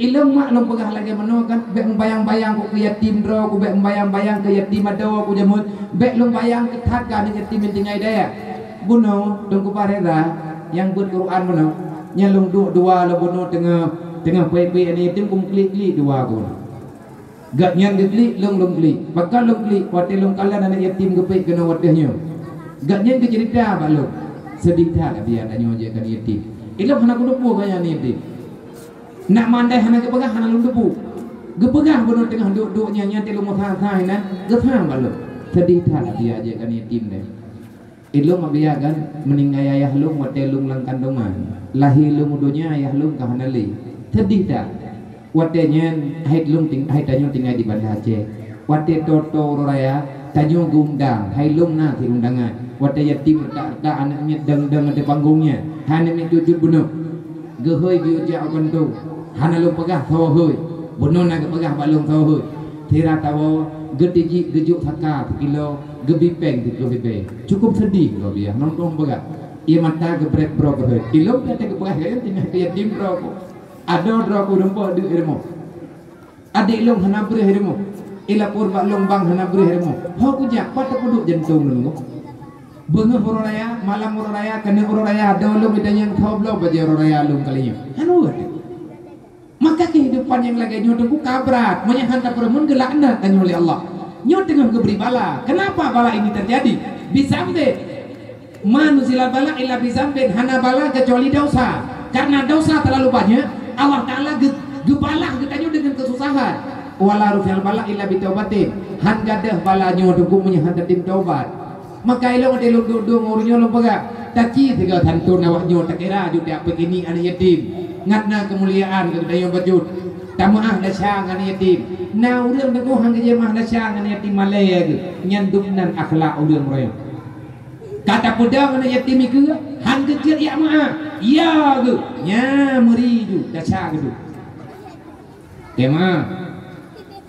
Ilôn mak lôn peugah lagèe meunoe kan, bèk meubayang-bayang keu yatim droe ku, bèk meubayang-bayang keu yatim adoe ku jameun, bèk lôn bayang keu that keu aneuk yatim nyang tinggai dayah. Bunoe Teungku Bah Reza nyang beuet Quran bunoe, nyan lôn duek dua lôn bunoe teungoh, teungoh peuék-peuék aneuk yatim ku meuklik-klik dua ku. Gobnyan geuklik, lôn lôn klik. Pakon lôn klik, watèe lôn kalon aneuk yatim geupeuék keunoe watèe nyoe. Gobnyan geuceurita bak lôn, seudeh that Abi tanyoe jeuet keu aneuk yatim. Ilôn hana kuteupeue keu aneuk yatim. Nak mandai hana geupeugah hana lôn teupeue. Geupeugah bunoe teungoh duek-duek nyan, nyan teuk lôn meusaha-saha inan, geusam bak lôn. Seudeh that Abi jeuet keu aneuk yatim deh. Ilôn Abi kan meuninggai ayah lôn watèe lôn lam kandongan. Lahé lôn u donya ayah lôn ka hana lé. Seudeh that. Watèe nyan hai lôn ting-, hai tanyoe tinggai di Banda Aceh. Watèe toe-toe uroe raya, tanyoe geuundang, hai lôn na sit undangan. Watèe yatim reutak-reutak aneuk miet dang-dang ateueh panggong nyan, hai aneuk miet jujut bunoe. Geuhôi geujak u kantô, hana lôn peugah soe hôi. Bunoe na geupeugah bak lôn soe hôi. Sira tawoe, geutijik geujok saka sikilo, geubi péng siplôh ribèe. Cukôp seudeh lôn biya, nonton peugah. Ié mata geubrek broe geuhôi. Ilôn ka geupeugah keu yatim, yatim droe ku. Adoe droe ku rumpok deuk i rumoh. Adék lôn hana breueh i rumoh. Ilapor bak lôn bang hana breueh i rumoh. Ho kujak, pat teupeuduek jantông lôn nyoe. Beungoh uroe raya, malam uroe raya, keuneuk uroe raya, adoe lôn itanyong soe bloe bajèe uroe raya lôn kali nyoe. Hana ureueng. Maka keuhidupan nyang lagèe nyoe teungku ka brat, meunyoe han tapeureumeun geulaknat tanyoe lé Allah. Nyoe teungoh geubri bala. Kenapa bala ini terjadi? Bisambet. Ma nuzilal bala illa bizambin, hana bala keucuali dosa. Karena dosa terlalu banyak, Allah Taala geu-, geubalah geutanyoe deungon keususahan. Wala rufi'al bala illa bitaubatin, han gadôh bala nyoe teungku meunyoe han tatem taubat. Maka ilôn watèe lôn duek-duek ngon ureueng nyoe lôn peugah, taci sigoe santôn awak nyoe takira ju tiap peukini aneuk yatim. Ngat na keumuliaan keu geutanyoe bacut. Tameu'ah desya ngon aneuk yatim. Na ureueng teungku han geujeuet meu'ah desya ngon aneuk yatim malèe geuh, nyan dum nan akhlak ureueng roh nyoe. Ka tapeudong aneuk yatim ikeue, han geucit yak meu'ah, ya geuh, nya meuri ju, desya geuh. Tema,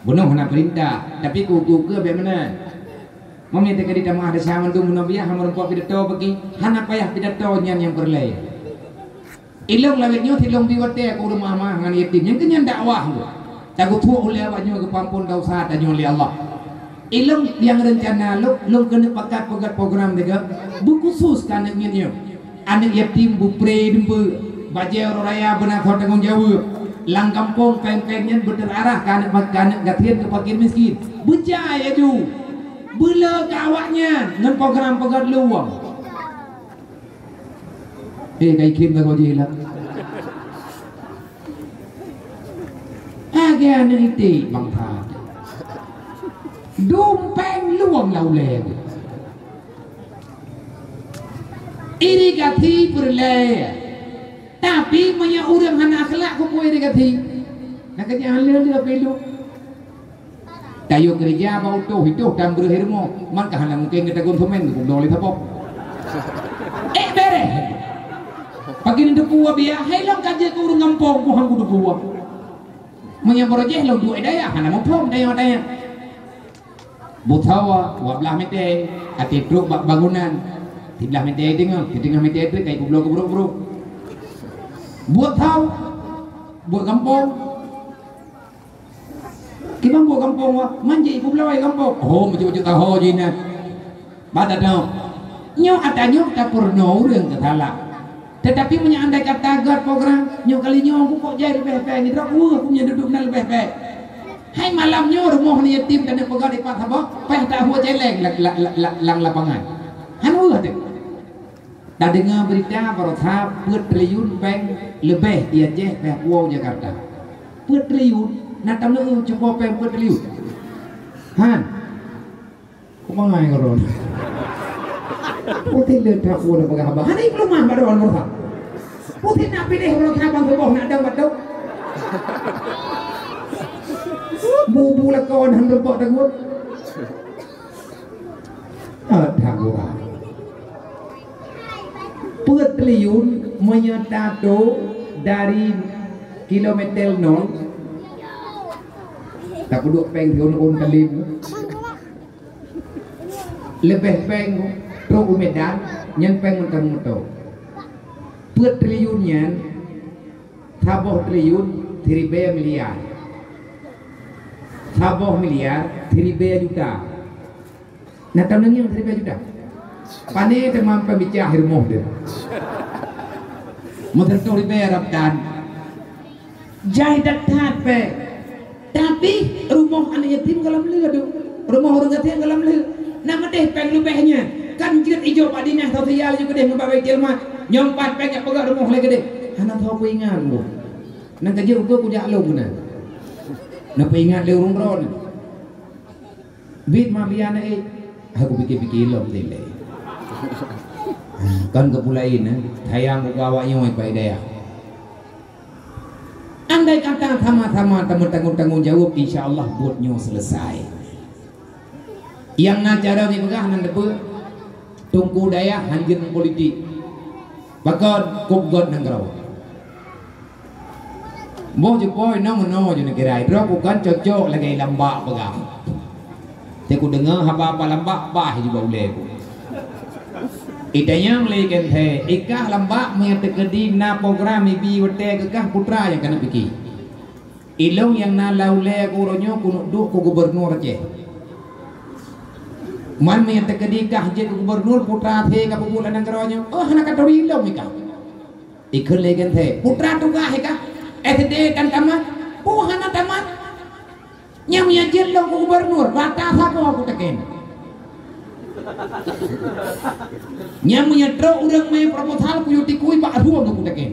bunoe hana peurintah, tapi keu ukeue-ukeue bèk meunan. Meunyoe teuka di tameu'ah desya mandum bunoe biah, hana meurumpok pidato bagi, hana payah pidato nyan nyang peureulèe. Ilôn lagèe nyoe silôn bi watèe keu ureueng meu'ah-meu'ah ngon yatim, nyang keu nyan dakwah lôn. Tageupeubuet ulèe awak nyoe geupeuampon desya tanyoe lé Allah. Ilôn nyang reuncana lôn, lôn keuneuk pakat peugöt program teuga, beukhusos keu aneuk miet nyoe. Aneuk yatim beupré dum beu, bajèe uroe raya beuna soe tanggong jaweueb. Lam gampông péng-péng nyan beuteurarah keu aneuk, keu aneuk gasien keu fakir miskin. Beucaya ju. Beuleu keu awaknyan ngon program peugöt luwang. Eh, kai khim ka jih lah. Lagèe aneuk iték bangsa. Dum péng luwang lam ulèe. Irigasi peureulèe. Tapi meunyoe ureueng hana akhlak, keupeue irigasi? Nah, keujeuet han lheueh-lheueh pilu. Tayue keureuja bak utoh, itoh tan breuh rumoh, man ka hana mungken gata gon semen, geupubloe lé saboh. Eh, bèrèh. Pagi nyoe teupeue biaya, hai lôn ka jeuet keu ureueng gampông, ku han kuteupeu. Meunyoe barô jih lôn duek dayah, hana muphom dayah-dayah. Buet sawa, dua blaih mètè, até trok bak bangunan. Siblaih mètè teungoh, siteungoh mètè treuk, ka ipubloe keu brok-brok. Buet sawa, buet gampông. Kiban buet gampông wah, man jih ipubloe gampông. Oh, meucuk-meucuk taho jih nyan. Ba tadeungoe. Nyoe ata nyoe tapeurunoe ureueng keu salah. Teutapi meunyoe andai kata göt program, nyoe kali nyoe ku kok jai leubeh bèe nyoe, droe weueh ku nyoe dudoe na leubeh bèe. Hai malam nyoe rumoh aneuk yatim taneuk peugöt dipat saboh, payah tahueh cèlèng la-, la-, la-, la-, lam lapangan. Han weueh teuh. Tadeungoe beurita baroesa peuet triliun péng leubeh di Aceh payah puwoe u Jakarta. Peuet triliun, na taneuk cuba péng peuet triliun? Han. Kumangai ngon droe. Putéh le that buet peugah haba. Hana ipeuleumah bak droe ngon that. Putéh nak piléh droe that ban tuboh nak dong batuk. Bu-bu lakoe han teupok takot. Ah, that buet. Peuet triliun meunyoe tato dari kilometer nol, tapeuduek péng siôn-ôn kalém. Leubeh péng trok u Medan, nyan péng mantong moto. Peuet triliun nyan, saboh triliun siribèe miliar. Saboh miliar siribèe juta. Na taneungieng siribèe juta? Pané teuma peumicaha rumoh teuh. Meuteuntoh ribèe rab tan. Jai that-that péng. Tapi rumoh aneuk yatim gohlom lheueh tu. Rumoh ureueng gasien gohlom lheueh. Na meudeh péng leubeh nyan. Kan jeuet ijok bak dinas sosial ju keudeh ngon bak Baitul Mal. Nyoe pat péng jak peugöt rumoh lé keudeh. Hana soe peuingat lôn. Nang ka jeuet ukeue kujak lôn meunan. Na peuingat lé ureueng droeneuh. Bit mak bian eh. Aku pikir-pikir lom teuh lé. Kan keupulain eh. Sayang buka awak nyoe pai daya. Andai kata sama-sama tameutanggong-tanggong jaweueb, insya Allah buet nyoe selesai. Nyang na cara jipeugah nan deubeuek, Teungku Dayah hanjeut politik. Pakon kop got nanggroe. Boh jipoi nong meunoe ju neukira, droe bukan cocok lagèe lambak peugah. Teuku deungoe haba-haba lambak bah jiba ulèe ku. Itanyong lé keunthe, ikah lambak meunyoe teukeudi na program ibi watèe keukah putra nyang kana pike. Ilong nyang na lam ulèe ku uroe nyoe keuneuk duek keu gubernur Aceh. Man meunyoe teukeudi kah jeuet keu gubernur putra the ka peubuet lam nanggroe nyoe, oh hana katuri ilong ikah. Ikheun lé keunthe, putra tugaih ikah, S D dan tamat, peue hana tamat. Nyang meunyoe jeuet lôn keu gubernur, rata sagoe kuteken. Nyang meunyoe trok ureueng mé proposal kuyue tikui bak rueng kuteken.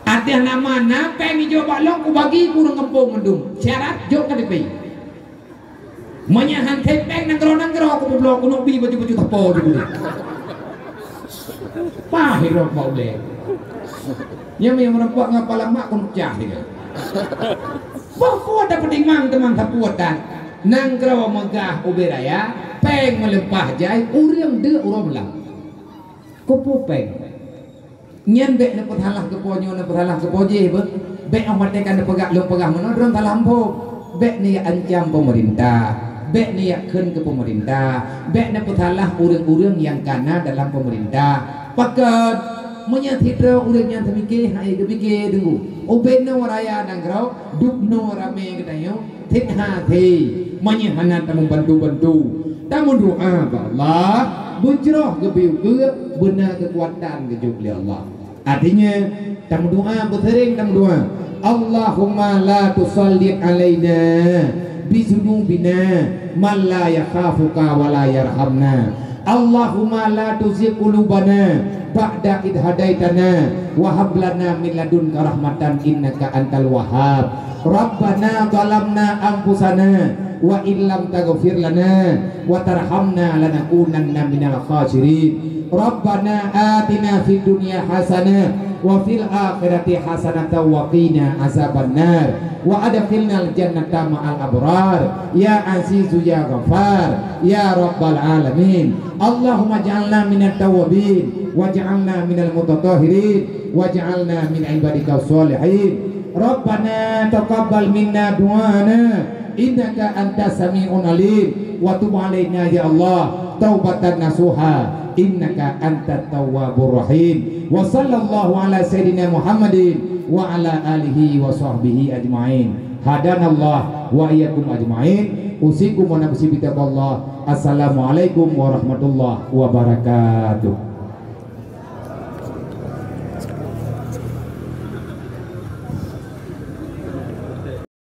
Ateueh nama na péng ijok bak lôn kubagi keu ureueng gampông mandum. Syarat jok K T P. Meunyoe han sép péng nanggroe-nanggroe kupeubloe keuneuk bi baju-baju sapo di buleuen. Pah irok bak ulèe. Nyang meunyoe meureumpok ngon palamak keuneuk cah tiga. Boh kuat dapeutimang teuma sapeue tan. Nanggroe meugah ubé raya, péng meulimpah jai, ureueng deuk uroe meulam. Keupeue péng? Nyan bèk neupeusalah keu po nyoe, neupeusalah keu po jéh beuh. Bèk 'oh watèe ka neupeugah lôn peugah meunoe, droen salah muphom. Bèk neuancam peumeurintah, bèk neukheun keu peumeurintah, bèk neupeusalah ureueng-ureueng nyang kana dalam peumeurintah. Pakon? Meunyoe sidroe ureueng nyang teumike, hai geupike deungoe. Ubé noe raya nanggroe, dub noe ramé geutanyoe. Sép hase, meunyoe hana tameubantu-bantu, tameudoa bak Allah, beujroh geubri ukeue, beuna keukuatan geujok lé Allah. Artinya, tameudoa, beuseuring tameudoa, "Allahumma la tusallit alaina bi dzunubina man la yakhafuka wa la yarhamna. Allahumma la tuzigh qulubana ba'da idh hadaitana wa hab lana min ladunka rahmatan innaka antal wahhab. Rabbana zalamna anfusana wa illam taghfir lana wa tarhamna lanakunanna minal khasirin. Rabbana atina fid dunya hasanah wa fil akhirati hasanatan wa qina azabannar. Wa adkhilnal jannata ma'al abrar. Ya Azizu ya Ghaffar. Ya Rabbal alamin. Allahumma ja'alna minat tawwabin. Waj'alna minal mutatahhirin. Waj'alna min ibadikas shalihin. Rabbana taqabbal minna du'ana. Innaka antas sami'un alim. Wa tub alaina ya Allah. Taubatan nasuha. Innaka antat tawwabur rahim. Wa sallallahu ala sayyidina Muhammadin wa ala alihi wa sahbihi ajma'in. Hadanallah wa iyyakum ajma'in. Usikum wa nafsi bitaqwallah. Assalamualaikum warahmatullahi wabarakatuh.